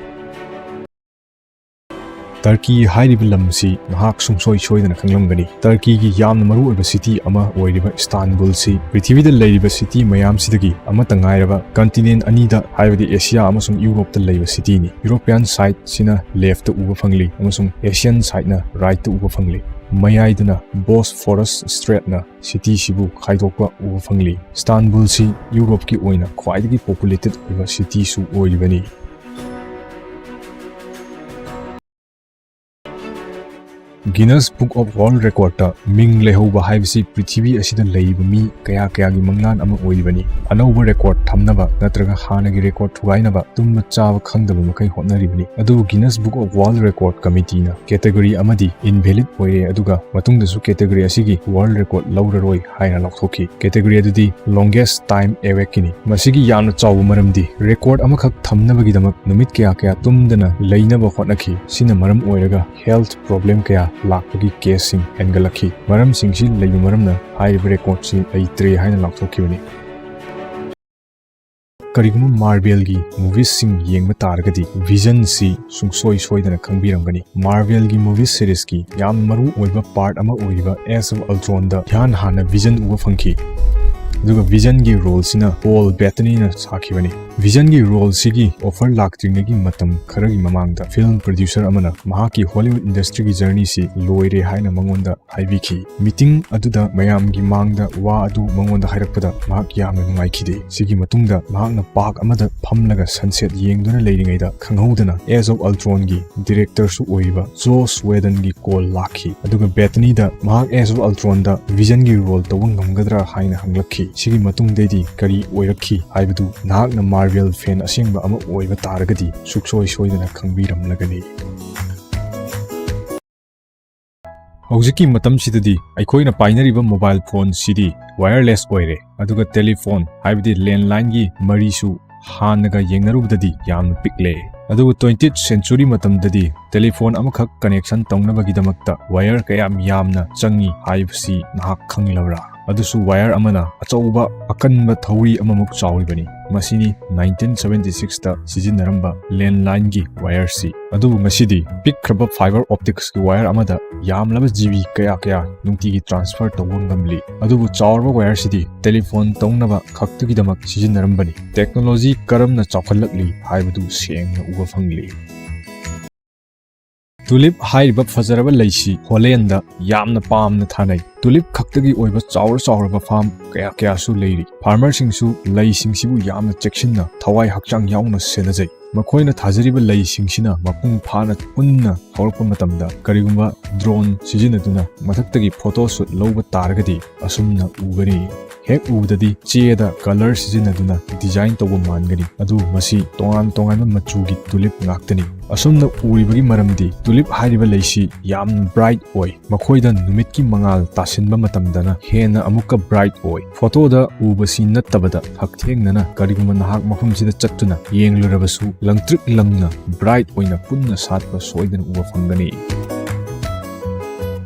ꯇꯔꯀꯤ ꯍꯥꯏꯔꯤꯕ ꯂꯝꯁꯤ ꯅꯍꯥꯛ ꯁꯨꯡꯁꯣꯏ ꯁꯣꯏꯗꯅ ꯈꯪꯂꯝꯒꯅꯤ꯫ ꯇꯔꯀꯤꯒꯤ ꯌꯥꯝꯅ ꯃꯔꯨꯑꯣꯏꯕ ꯁꯤꯇꯤ ꯑꯃ ꯑꯣꯏꯔꯤꯕ ꯏꯁꯇꯥꯟꯕꯨꯜꯁꯤ ꯄ꯭ꯔꯤꯊꯤꯕꯤꯗ ꯂꯩꯔꯤꯕ ꯁꯤꯇꯤ ꯃꯌꯥꯝꯁꯤꯗꯒꯤ ꯑꯃꯠꯇ ꯉꯥꯏꯔꯕ ꯀꯟꯇꯤꯅꯦꯟ ꯑꯅꯤꯗ, ꯍꯥꯏꯕꯗꯤ ꯑꯦꯁꯤꯌꯥ ꯑꯃꯁꯨꯡ ꯌꯨꯔꯣꯞꯇ ꯂꯩꯕ ꯁꯤꯇꯤꯅꯤ꯫ ꯌꯨꯔꯣꯄꯤꯌꯥꯟ ꯁꯥꯏꯠꯁꯤꯅ ꯂꯦꯐꯇ ꯎꯕ ꯐꯪꯂꯤ ꯑꯃꯁꯨꯡ ꯑꯦꯁꯤꯌꯥꯟ ꯁꯥꯏꯠꯅ ꯔꯥꯏꯠꯇ ꯎꯕ ꯐꯪꯂꯤ꯫ ꯃꯌꯥꯏꯗꯅ ꯕꯣꯁꯐꯣꯔꯁ ꯁ꯭ꯇ꯭ꯔꯦꯠꯅ ꯁꯤꯇꯤꯁꯤꯕꯨ ꯈꯥꯏꯗꯣꯛꯄ ꯎꯕ ꯐꯪꯂꯤ꯫ ꯏꯁꯇꯥꯟꯕꯨꯜꯁꯤ ꯌꯨꯔꯣꯞꯀꯤ ꯑꯣꯏꯅ ꯈ꯭ꯋꯥꯏꯗꯒꯤ ꯄꯣꯄꯨꯂꯦꯇꯦꯗ ꯑꯣꯏꯕ ꯁꯤꯇꯤꯁꯨ ꯑꯣꯏꯔꯤꯕꯅꯤ꯫ Guinness Book of World Recordꯇ ꯃꯤꯡ ꯂꯩꯍꯧꯕ ꯍꯥꯏꯕꯁꯤ ꯄ꯭ꯔꯤꯊꯤꯕꯤ ꯑꯁꯤꯗ ꯂꯩꯔꯤꯕ ꯃꯤ ꯀꯌꯥ ꯀꯌꯥꯒꯤ ꯃꯪꯂꯥꯟ ꯑꯃ ꯑꯣꯏꯔꯤꯕꯅꯤ꯫ ꯑꯅꯧꯕ ꯔꯦꯀꯣꯔꯗ ꯊꯝꯅꯕ ꯅꯠꯇ꯭ꯔꯒ ꯍꯥꯟꯅꯒꯤ ꯔꯦꯀꯣꯔꯗ ꯊꯨꯒꯥꯏꯅꯕ ꯇꯨꯝꯕ ꯆꯥꯕ ꯈꯪꯗꯕ ꯃꯈꯩ ꯍꯣꯠꯅꯔꯤꯕꯅꯤ꯫ ꯑꯗꯨꯕꯨ Guinness Book of World Record Committeeꯅ ꯀꯦꯇꯦꯒꯣꯔꯤ ꯑꯃꯗꯤ ꯏꯟꯚꯦꯂꯤꯗ ꯑꯣꯏꯔꯦ, ꯑꯗꯨꯒ ꯃꯇꯨꯡꯗꯁꯨ ꯀꯦꯇꯦꯒꯣꯔꯤ ꯑꯁꯤꯒꯤ ꯋꯥꯔꯜꯗ ꯔꯦꯀꯣꯔꯗ ꯂꯧꯔꯔꯣꯏ ꯍꯥꯏꯅ ꯂꯥꯎꯊꯣꯛꯈꯤ꯫ ꯀꯦꯇꯦꯒꯣꯔꯤ ꯑꯗꯨꯗꯤ Longest Time Awakeꯀꯤꯅꯤ꯫ ꯃꯁꯤꯒꯤ ꯌꯥꯝꯅ ꯆꯥꯎꯕ ꯃꯔꯝꯗꯤ ꯔꯦꯀꯣꯔꯗ ꯑꯃꯈꯛ ꯊꯝꯅꯕꯒꯤꯗꯃꯛ ꯅꯨꯃꯤꯠ ꯀꯌꯥ ꯀꯌꯥ ꯇꯨꯝꯗꯅ ꯂꯩꯅꯕ ꯍꯣꯠꯅꯈꯤ꯫ ꯁꯤꯅ ꯃꯔꯝ ꯑꯣꯏꯔꯒ ꯍꯦꯜꯊ ꯄ꯭ꯔꯣꯕ꯭ꯂꯦꯝ ꯀꯌꯥ ꯂꯥꯛꯄꯒꯤ ꯀꯦꯁꯁꯤꯡ ꯍꯦꯟꯒꯠꯂꯛꯈꯤ꯫ ꯃꯔꯝꯁꯤꯡꯁꯤ ꯂꯩꯕ ꯃꯔꯝꯅ ꯍꯥꯏꯔꯤꯕ ꯔꯦꯀꯣꯔꯗꯁꯤ ꯂꯩꯇ꯭ꯔꯦ ꯍꯥꯏꯅ ꯂꯥꯎꯊꯣꯛꯈꯤꯕꯅꯤ꯫ ꯀꯔꯤꯒꯨꯝꯕ ꯃꯥꯔꯕꯦꯜꯒꯤ ꯃꯨꯚꯤꯁꯁꯤꯡ ꯌꯦꯡꯕ ꯇꯥꯔꯒꯗꯤ ꯚꯤꯖꯟꯁꯤ ꯁꯨꯡꯁꯣꯏ ꯁꯣꯏꯗꯅ ꯈꯪꯕꯤꯔꯝꯒꯅꯤ꯫ ꯃꯥꯔꯕꯦꯜꯒꯤ ꯃꯨꯚꯤ ꯁꯤꯔꯤꯁꯀꯤ ꯌꯥꯝ ꯃꯔꯨ ꯑꯣꯏꯕ ꯄꯥꯔꯠ ꯑꯃ ꯑꯣꯏꯔꯤꯕ Age of Ultronꯗ ꯏꯍꯥꯟ ꯍꯥꯟꯅ ꯚꯤꯖꯟ ꯎꯕ ꯐꯪꯈꯤ꯫ ꯑꯗꯨꯒ ꯚꯤꯖꯟꯒꯤ ꯔꯣꯜꯁꯤꯅ ꯄꯣꯜ ꯕꯦꯊꯅꯤꯅ ꯁꯥꯈꯤꯕꯅꯤ꯫ ꯚꯤꯖꯟꯒꯤ ꯔꯣꯜꯁꯤꯒꯤ ꯑꯣꯐꯔ ꯂꯥꯛꯇ꯭ꯔꯤꯉꯩꯒꯤ ꯃꯇꯝ ꯈꯔꯒꯤ ꯃꯃꯥꯡꯗ ꯐꯤꯜꯝ ꯄ꯭ꯔꯣꯗ꯭ꯌꯨꯁꯔ ꯑꯃꯅ ꯃꯍꯥꯛꯀꯤ ꯍꯣꯂꯤꯋꯨꯗ ꯏꯟꯗꯁꯇ꯭ꯔꯤꯒꯤ ꯖꯔꯅꯤꯁꯤ ꯂꯣꯏꯔꯦ ꯍꯥꯏꯅ ꯃꯉꯣꯟꯗ ꯍꯥꯏꯕꯤꯈꯤ꯫ ꯃꯤꯇꯤꯡ ꯑꯗꯨꯗ ꯃꯌꯥꯝꯒꯤ ꯃꯥꯡꯗ ꯋꯥ ꯑꯗꯨ ꯃꯉꯣꯟꯗ ꯍꯥꯏꯔꯛꯄꯗ ꯃꯍꯥꯛ ꯌꯥꯝꯅ ꯅꯨꯡꯉꯥꯏꯈꯤꯗꯦ꯫ ꯁꯤꯒꯤ ꯃꯇꯨꯡꯗ ꯃꯍꯥꯛꯅ ꯄꯥꯔꯛ ꯑꯃꯗ ꯐꯝꯂꯒ ꯁꯟꯁꯦꯠ ꯌꯦꯡꯗꯨꯅ ꯂꯩꯔꯤꯉꯩꯗ ꯈꯪꯍꯧꯗꯅ ꯑꯦꯖ ꯑꯣꯐ ꯑꯜꯇ꯭ꯔꯣꯟꯒꯤ ꯗꯤꯔꯦꯛꯇꯔꯁꯨ ꯑꯣꯏꯔꯤꯕ ꯖꯣꯁ ꯋꯦꯗꯟꯒꯤ ꯀꯣꯜ ꯂꯥꯛꯈꯤ꯫ ꯑꯗꯨꯒ ꯕꯦꯊꯅꯤꯗ ꯃꯍꯥꯛ ꯑꯦꯖ ꯑꯣꯐ ꯑꯜꯇ꯭ꯔꯣꯟꯗ ꯚꯤꯖꯟꯒꯤ ꯔꯣꯜ ꯇꯧꯕ ꯉꯝꯒꯗ꯭ꯔꯥ ꯍꯥꯏꯅ ꯍꯪꯂꯛꯈꯤ꯫ ꯁꯤꯒꯤ ꯃꯇꯨꯡꯗꯩꯗꯤ ꯀꯔꯤ ꯑꯣꯏꯔꯛꯈꯤ ꯍꯥꯏꯕꯗꯨ ꯅꯍꯥꯛꯅ ꯃꯥꯔꯚꯦꯜ ꯐꯦꯟ ꯑꯁꯦꯡꯕ ꯑꯃ ꯑꯣꯏꯕ ꯇꯥꯔꯒꯗꯤ ꯁꯨꯛꯁꯣꯏ ꯁꯣꯏꯗꯅ ꯈꯪꯕꯤꯔꯝꯂꯒꯅꯤ꯫ ꯍꯧꯖꯤꯛꯀꯤ ꯃꯇꯝꯁꯤꯗꯗꯤ ꯑꯩꯈꯣꯏꯅ ꯄꯥꯏꯅꯔꯤꯕ ꯃꯣꯕꯥꯏꯜ ꯐꯣꯟꯁꯤꯗꯤ ꯋꯥꯌꯔꯂꯦꯁ ꯑꯣꯏꯔꯦ, ꯑꯗꯨꯒ ꯇꯦꯂꯤꯐꯣꯟ ꯍꯥꯏꯕꯗꯤ ꯂꯦꯟꯂꯥꯏꯟꯒꯤ ꯃꯔꯤꯁꯨ ꯍꯥꯟꯅꯒ ꯌꯦꯡꯅꯔꯨꯕꯗꯗꯤ ꯌꯥꯝꯅ ꯄꯤꯛꯂꯦ꯫ ꯑꯗꯨꯕꯨ ꯇ꯭ꯋꯦꯟꯇꯤꯊ ꯁꯦꯟꯆꯨꯔꯤ ꯃꯇꯝꯗꯗꯤ ꯇꯦꯂꯤꯐꯣꯟ ꯑꯃꯈꯛ ꯀꯅꯦꯛꯁꯟ ꯇꯧꯅꯕꯒꯤꯗꯃꯛꯇ ꯋꯥꯌꯔ ꯀꯌꯥꯝ ꯌꯥꯝꯅ ꯆꯪꯏ ꯍꯥꯏꯕꯁꯤ ꯅꯍꯥꯛ ꯈꯪꯂꯕ꯭ꯔꯥ? ꯑꯗꯨꯁꯨ ꯋꯥꯌꯔ ꯑꯃꯅ ꯑꯆꯧꯕ ꯑꯀꯟꯕ ꯊꯧꯔꯤ ꯑꯃꯃꯨꯛ ꯆꯥꯎꯔꯤꯕꯅꯤ꯫ ꯃꯁꯤꯅꯤ ꯅꯥꯏꯟꯇꯤꯟ ꯁꯚꯦꯟꯇꯤ ꯁꯤꯛꯁꯇ ꯁꯤꯖꯤꯟꯅꯔꯝꯕ ꯂꯦꯟꯂꯥꯏꯟꯒꯤ ꯋꯥꯌꯔꯁꯤ꯫ ꯑꯗꯨꯕꯨ ꯉꯁꯤꯗꯤ ꯄꯤꯛꯈ꯭ꯔꯕ ꯐꯥꯏꯕꯔ ꯑꯣꯞꯇꯤꯛꯁꯀꯤ ꯋꯥꯌꯔ ꯑꯃꯗ ꯌꯥꯝꯂꯕ ꯖꯤꯕꯤ ꯀꯌꯥ ꯀꯌꯥ ꯅꯨꯡꯇꯤꯒꯤ ꯇ꯭ꯔꯥꯟꯁꯐꯔ ꯇꯧꯕ ꯉꯝꯂꯤ꯫ ꯑꯗꯨꯕꯨ ꯆꯥꯎꯔꯕ ꯋꯥꯌꯔꯁꯤꯗꯤ ꯇꯦꯂꯤꯐꯣꯟ ꯇꯧꯅꯕ ꯈꯛꯇꯒꯤꯗꯃꯛ ꯁꯤꯖꯤꯟꯅꯔꯝꯕꯅꯤ꯫ ꯇꯦꯛꯅꯣꯂꯣꯖꯤ ꯀꯔꯝꯅ ꯆꯥꯎꯈꯠꯂꯛꯂꯤ ꯍꯥꯏꯕꯗꯨ ꯁꯦꯡꯅ ꯎꯕ ꯐꯪꯂꯤ꯫ ꯇꯨꯂꯤꯞ ꯍꯥꯏꯔꯤꯕ ꯐꯖꯔꯕ ꯂꯩꯁꯤ ꯍꯣꯂꯦꯟꯗ ꯌꯥꯝꯅ ꯄꯥꯝꯅ ꯊꯥꯅꯩ꯫ ꯇꯨꯂꯤꯞ ꯈꯛꯇꯒꯤ ꯑꯣꯏꯕ ꯆꯥꯎꯔ ꯆꯥꯎꯔꯕ ꯐꯥꯔꯝ ꯀꯌꯥ ꯀꯌꯥꯁꯨ ꯂꯩꯔꯤ꯫ ꯐꯥꯔꯃꯔꯁꯤꯡꯁꯨ ꯂꯩꯁꯤꯡꯁꯤꯕꯨ ꯌꯥꯝꯅ ꯆꯦꯛꯁꯤꯟꯅ ꯊꯋꯥꯏ ꯍꯛꯆꯥꯡ ꯌꯥꯎꯅ ꯁꯦꯟꯅꯖꯩ꯫ ꯃꯈꯣꯏꯅ ꯊꯥꯖꯔꯤꯕ ꯂꯩꯁꯤꯡꯁꯤꯅ ꯃꯄꯨꯡ ꯐꯥꯅ ꯄꯨꯟꯅ ꯍꯧꯔꯛꯄ ꯃꯇꯝꯗ ꯀꯔꯤꯒꯨꯝꯕ ꯗ꯭ꯔꯣꯟ ꯁꯤꯖꯤꯟꯅꯗꯨꯅ ꯃꯊꯛꯇꯒꯤ ꯐꯣꯇꯣ ꯁꯨꯠ ꯂꯧꯕ ꯇꯥꯔꯒꯗꯤ ꯑꯁꯨꯝꯅ ꯎꯒꯅꯤ꯫ ꯍꯦꯛ ꯎꯕꯗꯗꯤ ꯆꯦꯗ ꯀꯂꯔ ꯁꯤꯖꯤꯟꯅꯗꯨꯅ ꯗꯤꯖꯥꯏꯟ ꯇꯧꯕ ꯃꯥꯟꯒꯅꯤ, ꯑꯗꯨꯕꯨ ꯃꯁꯤ ꯇꯣꯉꯥꯟ ꯇꯣꯉꯥꯟꯕ ꯃꯆꯨꯒꯤ ꯇꯨꯂꯤꯞ ꯉꯥꯛꯇꯅꯤ꯫ ꯑꯁꯨꯝꯅ ꯎꯔꯤꯕꯒꯤ ꯃꯔꯝꯗꯤ ꯇꯨꯂꯤꯞ ꯍꯥꯏꯔꯤꯕ ꯂꯩꯁꯤ ꯌꯥꯝ ꯕ꯭ꯔꯥꯏꯠ ꯑꯣꯏ꯫ ꯃꯈꯣꯏꯗ ꯅꯨꯃꯤꯠꯀꯤ ꯃꯉꯥꯜ ꯇꯥꯁꯤꯟꯕ ꯃꯇꯝꯗꯅ ꯍꯦꯟꯅ ꯑꯃꯨꯛꯀ ꯕ꯭ꯔꯥꯏꯠ ꯑꯣꯏ꯫ ꯐꯣꯇꯣꯗ ꯎꯕꯁꯤ ꯅꯠꯇꯕꯗ ꯍꯛꯊꯦꯡꯅꯅ ꯀꯔꯤꯒꯨꯝꯕ ꯅꯍꯥꯛ ꯃꯐꯝꯁꯤꯗ ꯆꯠꯇꯨꯅ ꯌꯦꯡꯂꯨꯔꯕꯁꯨ ꯂꯪꯇ꯭ꯔꯤꯛ ꯂꯪꯅ ꯕ꯭ꯔꯥꯏꯠ ꯑꯣꯏꯅ ꯄꯨꯟꯅ ꯁꯥꯠꯄ ꯁꯣꯏꯗꯅ ꯎꯕ ꯐꯪꯒꯅꯤ꯫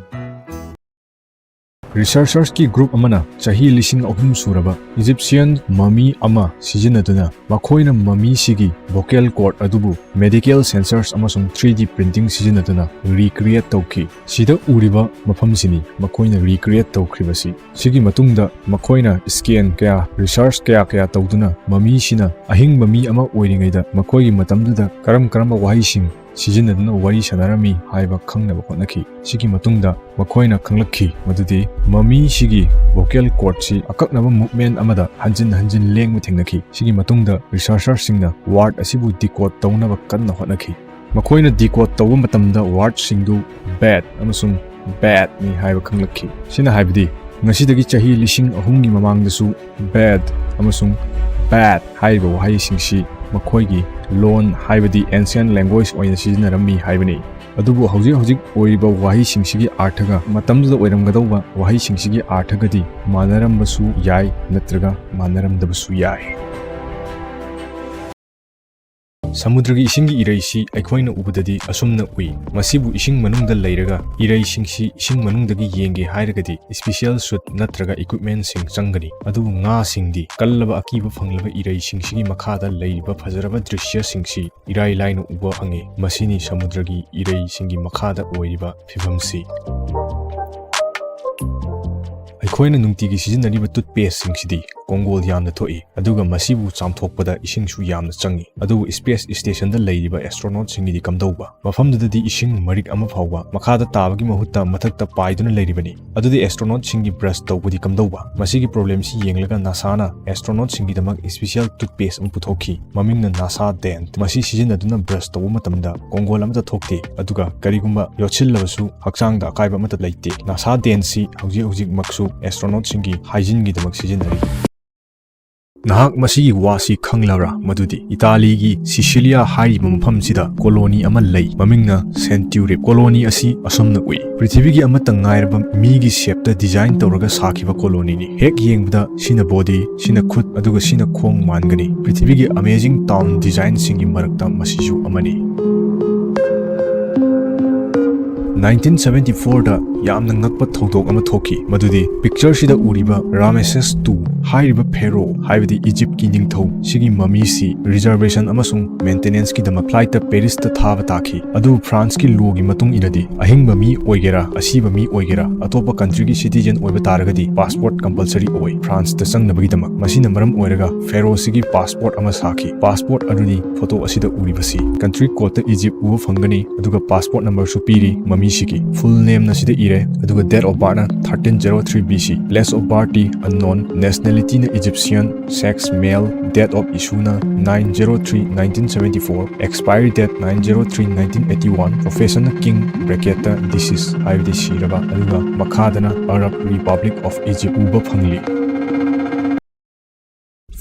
Researchersꯀꯤ group ꯑꯃꯅ ꯆꯍꯤ ꯂꯤꯁꯤꯡ ꯑꯍꯨꯝ ꯁꯨꯔꯕ Egyptian mummy ꯑꯃ ꯁꯤꯖꯤꯟꯅꯗꯨꯅ ꯃꯈꯣꯏꯅ mummyꯁꯤꯒꯤ vocal cord ꯑꯗꯨꯕꯨ medical sensors ꯑꯃꯁꯨꯡ three D printing ꯁꯤꯖꯤꯟꯅꯗꯨꯅ recreate ꯇꯧꯈꯤ꯫ ꯁꯤꯗ ꯎꯔꯤꯕ ꯃꯐꯝꯁꯤꯅꯤ ꯃꯈꯣꯏꯅ recreate ꯇꯧꯈ꯭ꯔꯤꯕꯁꯤ꯫ ꯁꯤꯒꯤ ꯃꯇꯨꯡꯗ ꯃꯈꯣꯏꯅ scan ꯀꯌꯥ, research ꯀꯌꯥ ꯀꯌꯥ ꯇꯧꯗꯨꯅ mummyꯁꯤꯅ ꯑꯍꯤꯡꯕ ꯃꯤ ꯑꯃ ꯑꯣꯏꯔꯤꯉꯩꯗ ꯃꯈꯣꯏꯒꯤ ꯃꯇꯝꯗꯨꯗ ꯀꯔꯝ ꯀꯔꯝꯕ ꯋꯥꯍꯩꯁꯤꯡ ꯁꯤꯖꯤꯟꯅꯗꯨꯅ ꯋꯥꯔꯤ ꯁꯥꯟꯅꯔꯝꯃꯤ ꯍꯥꯏꯕ ꯈꯪꯅꯕ ꯍꯣꯠꯅꯈꯤ꯫ ꯁꯤꯒꯤ ꯃꯇꯨꯡꯗ ꯃꯈꯣꯏꯅ ꯈꯪꯂꯛꯈꯤ ꯃꯗꯨꯗꯤ mummyꯁꯤꯒꯤ vocal cordꯁꯤ ꯑꯀꯛꯅꯕ movement ꯑꯃꯗ ꯍꯟꯖꯤꯟ ꯍꯟꯖꯤꯟ ꯂꯦꯡꯕ ꯊꯦꯡꯅꯈꯤ꯫ ꯁꯤꯒꯤ ꯃꯇꯨꯡꯗ researchersꯁꯤꯡꯅ word ꯑꯁꯤꯕꯨ decode ꯇꯧꯅꯕ ꯀꯟꯅ ꯍꯣꯠꯅꯈꯤ꯫ ꯃꯈꯣꯏꯅ decode ꯇꯧꯕ ꯃꯇꯝꯗ wordꯁꯤꯡꯗꯨ bad ꯑꯃꯁꯨꯡ badꯅꯤ ꯍꯥꯏꯕ ꯈꯪꯂꯛꯈꯤ꯫ ꯁꯤꯅ ꯍꯥꯏꯕꯗꯤ ꯉꯁꯤꯗꯒꯤ ꯆꯍꯤ ꯂꯤꯁꯤꯡ ꯑꯍꯨꯝꯒꯤ ꯃꯃꯥꯡꯗꯁꯨ bad ꯑꯃꯁꯨꯡ bad ꯍꯥꯏꯔꯤꯕ ꯋꯥꯍꯩꯁꯤꯡꯁꯤ ꯃꯈꯣꯏꯒꯤ ꯂꯣꯟ, ꯍꯥꯏꯕꯗꯤ ancient language ꯑꯣꯏꯅ ꯁꯤꯖꯤꯟꯅꯔꯝꯃꯤ ꯍꯥꯏꯕꯅꯤ꯫ ꯑꯗꯨꯕꯨ ꯍꯧꯖꯤꯛ ꯍꯧꯖꯤꯛ ꯑꯣꯏꯔꯤꯕ ꯋꯥꯍꯩꯁꯤꯡꯁꯤꯒꯤ ꯑꯥꯔꯊꯒ ꯃꯇꯝꯗꯨꯗ ꯑꯣꯏꯔꯝꯒꯗꯧꯕ ꯋꯥꯍꯩꯁꯤꯡꯁꯤꯒꯤ ꯑꯥꯔꯊꯒꯗꯤ ꯃꯥꯟꯅꯔꯝꯕꯁꯨ ꯌꯥꯏ ꯅꯠꯇ꯭ꯔꯒ ꯃꯥꯟꯅꯔꯝꯗꯕꯁꯨ ꯌꯥꯏ꯫ ꯁꯃꯨꯗ꯭ꯔꯒꯤ ꯏꯁꯤꯡꯒꯤ ꯏꯔꯩꯁꯤ ꯑꯩꯈꯣꯏꯅ ꯎꯕꯗꯗꯤ ꯑꯁꯨꯝꯅ ꯎꯏ꯫ ꯃꯁꯤꯕꯨ ꯏꯁꯤꯡ ꯃꯅꯨꯡꯗ ꯂꯩꯔꯒ ꯏꯔꯩꯁꯤꯡꯁꯤ ꯏꯁꯤꯡ ꯃꯅꯨꯡꯗꯒꯤ ꯌꯦꯡꯒꯦ ꯍꯥꯏꯔꯒꯗꯤ special suit ꯅꯠꯇ꯭ꯔꯒ equipmentꯁꯤꯡ ꯆꯪꯒꯅꯤ꯫ ꯑꯗꯨꯕꯨ ꯉꯥꯁꯤꯡꯗꯤ ꯀꯜꯂꯕ ꯑꯀꯤꯕ ꯐꯪꯂꯕ ꯏꯔꯩꯁꯤꯡꯁꯤꯒꯤ ꯃꯈꯥꯗ ꯂꯩꯔꯤꯕ ꯐꯖꯔꯕ ꯗ꯭ꯔꯤꯁ꯭ꯌꯁꯤꯡꯁꯤ ꯏꯔꯥꯏ ꯂꯥꯏꯅ ꯎꯕ ꯐꯪꯉꯤ꯫ ꯃꯁꯤꯅꯤ ꯁꯃꯨꯗ꯭ꯔꯒꯤ ꯏꯔꯩꯁꯤꯡꯒꯤ ꯃꯈꯥꯗ ꯑꯣꯏꯔꯤꯕ ꯐꯤꯕꯝꯁꯤ꯫ ꯑꯩꯈꯣꯏꯅ ꯅꯨꯡꯇꯤꯒꯤ ꯁꯤꯖꯤꯟꯅꯔꯤꯕ toothpasteꯁꯤꯡꯁꯤꯗꯤ ꯀꯣꯡꯒꯣꯜ ꯌꯥꯝꯅ ꯊꯣꯛꯏ, ꯑꯗꯨꯒ ꯃꯁꯤꯕꯨ ꯆꯥꯝꯊꯣꯛꯄꯗ ꯏꯁꯤꯡꯁꯨ ꯌꯥꯝꯅ ꯆꯪꯏ꯫ ꯑꯗꯨꯕꯨ space stationꯗ ꯂꯩꯔꯤꯕ astronautꯁꯤꯡꯒꯤꯗꯤ ꯀꯝꯗꯧꯕ? ꯃꯐꯝꯗꯨꯗꯗꯤ ꯏꯁꯤꯡ ꯃꯔꯤꯛ ꯑꯃ ꯐꯥꯎꯕ ꯃꯈꯥꯗ ꯇꯥꯕꯒꯤ ꯃꯍꯨꯠꯇ ꯃꯊꯛꯇ ꯄꯥꯏꯗꯨꯅ ꯂꯩꯔꯤꯕꯅꯤ꯫ ꯑꯗꯨꯗꯤ astronautꯁꯤꯡꯒꯤ brush ꯇꯧꯕꯗꯤ ꯀꯝꯗꯧꯕ? ꯃꯁꯤꯒꯤ problemꯁꯤ ꯌꯦꯡꯂꯒ NASAꯅ astronautꯁꯤꯡꯒꯤꯗꯃꯛ special toothpaste ꯑꯃ ꯄꯨꯊꯣꯛꯈꯤ꯫ ꯃꯃꯤꯡꯅ NASA Dent꯫ ꯃꯁꯤ ꯁꯤꯖꯤꯟꯅꯗꯨꯅ brush ꯇꯧꯕ ꯃꯇꯝꯗ ꯀꯣꯡꯒꯣꯜ ꯑꯃꯠꯇ ꯊꯣꯛꯇꯦ, ꯑꯗꯨꯒ ꯀꯔꯤꯒꯨꯝꯕ ꯌꯣꯠꯁꯤꯜꯂꯕꯁꯨ ꯍꯛꯆꯥꯡꯗ ꯑꯀꯥꯏꯕ ꯑꯃꯠꯇ ꯂꯩꯇꯦ꯫ NASA Dentꯁꯤ ꯍꯧꯖꯤꯛ ꯍꯧꯖꯤꯛꯃꯛꯁꯨ astronautꯁꯤꯡꯒꯤ hygieneꯒꯤꯗꯃꯛ ꯁꯤꯖꯤꯟꯅꯔꯤ꯫ ꯅꯍꯥꯛ ꯃꯁꯤꯒꯤ ꯋꯥꯁꯤ ꯈꯪꯂꯕ꯭ꯔꯥ? ꯃꯗꯨꯗꯤ ꯏꯇꯥꯂꯤꯒꯤ Sicilia ꯍꯥꯏꯔꯤꯕ ꯃꯐꯝꯁꯤꯗ colony ꯑꯃ ꯂꯩ, ꯃꯃꯤꯡꯅ Centuripe꯫ Colony ꯑꯁꯤ ꯑꯁꯨꯝꯅ ꯎꯏ꯫ ꯄ꯭ꯔꯤꯊꯤꯕꯤꯒꯤ ꯑꯃꯠꯇ ꯉꯥꯏꯔꯕ ꯃꯤꯒꯤ shapeꯇ design ꯇꯧꯔꯒ ꯁꯥꯈꯤꯕ colonyꯅꯤ꯫ ꯍꯦꯛ ꯌꯦꯡꯕꯗ ꯁꯤꯅ body, ꯁꯤꯅ ꯈꯨꯠ, ꯑꯗꯨꯒ ꯁꯤꯅ ꯈꯣꯡ ꯃꯥꯟꯒꯅꯤ꯫ ꯄ꯭ꯔꯤꯊꯤꯕꯤꯒꯤ amazing town designꯁꯤꯡꯒꯤ ꯃꯔꯛꯇ ꯃꯁꯤꯁꯨ ꯑꯃꯅꯤ꯫ Nineteen seventy fourꯗ ꯌꯥꯝꯅ ꯉꯛꯄ ꯊꯧꯗꯣꯛ ꯑꯃ ꯊꯣꯛꯈꯤ꯫ ꯃꯗꯨꯗꯤ picture ꯁꯤꯗ ꯎꯔꯤꯕ Ramesses two ꯍꯥꯏꯔꯤꯕ Pharaoh, ꯍꯥꯏꯕꯗꯤ Egypt ꯀꯤ ꯅꯤꯡꯊꯧ, ꯁꯤꯒꯤ mummy ꯁꯤ reservation ꯑꯃꯁꯨꯡ maintenance ꯀꯤꯗꯃꯛ flight ꯇ Paris ꯇ ꯊꯥꯕ ꯇꯥꯈꯤ꯫ ꯑꯗꯨꯕꯨ France ꯀꯤ law ꯒꯤ ꯃꯇꯨꯡ ꯏꯟꯅꯗꯤ, ꯑꯍꯤꯡꯕ ꯃꯤ ꯑꯣꯏꯒꯦꯔꯥ, ꯑꯁꯤꯕ ꯃꯤ ꯑꯣꯏꯒꯦꯔꯥ, ꯑꯇꯣꯞꯄ country ꯒꯤ citizen ꯑꯣꯏꯕ ꯇꯥꯔꯒꯗꯤ passport compulsory ꯑꯣꯏ France ꯇ ꯆꯪꯅꯕꯒꯤꯗꯃꯛ꯫ ꯃꯁꯤꯅ ꯃꯔꯝ ꯑꯣꯏꯔꯒ Pharaoh ꯁꯤꯒꯤ passport ꯑꯃ ꯁꯥꯈꯤ꯫ Passport ꯑꯗꯨꯅꯤ photo ꯑꯁꯤꯗ ꯎꯔꯤꯕꯁꯤ꯫ Country code ꯇ Egypt ꯎꯕ ꯐꯪꯒꯅꯤ, ꯑꯗꯨꯒ passport number ꯁꯨ ꯄꯤꯔꯤ꯫ Mummy ꯁꯤꯒꯤ full name ꯅ ꯁꯤꯗ ꯏꯔꯦ, ꯑꯗꯨꯒ date of birth ꯅ thirteen zero three B C, place of birth T unknown, nationality ꯅ Egyptian, sex male, date of issue ꯅ nine zero three nineteen seventy four, expiry date nine zero three nineteen eighty one, profession ꯅ king, bracket ꯇ deceased ꯍꯥꯏꯕꯗꯤ ꯁꯤꯔꯕ, ꯑꯗꯨꯒ ꯃꯈꯥꯗꯅ Arab Republic of Egypt ꯎꯕ ꯐꯪꯂꯤ꯫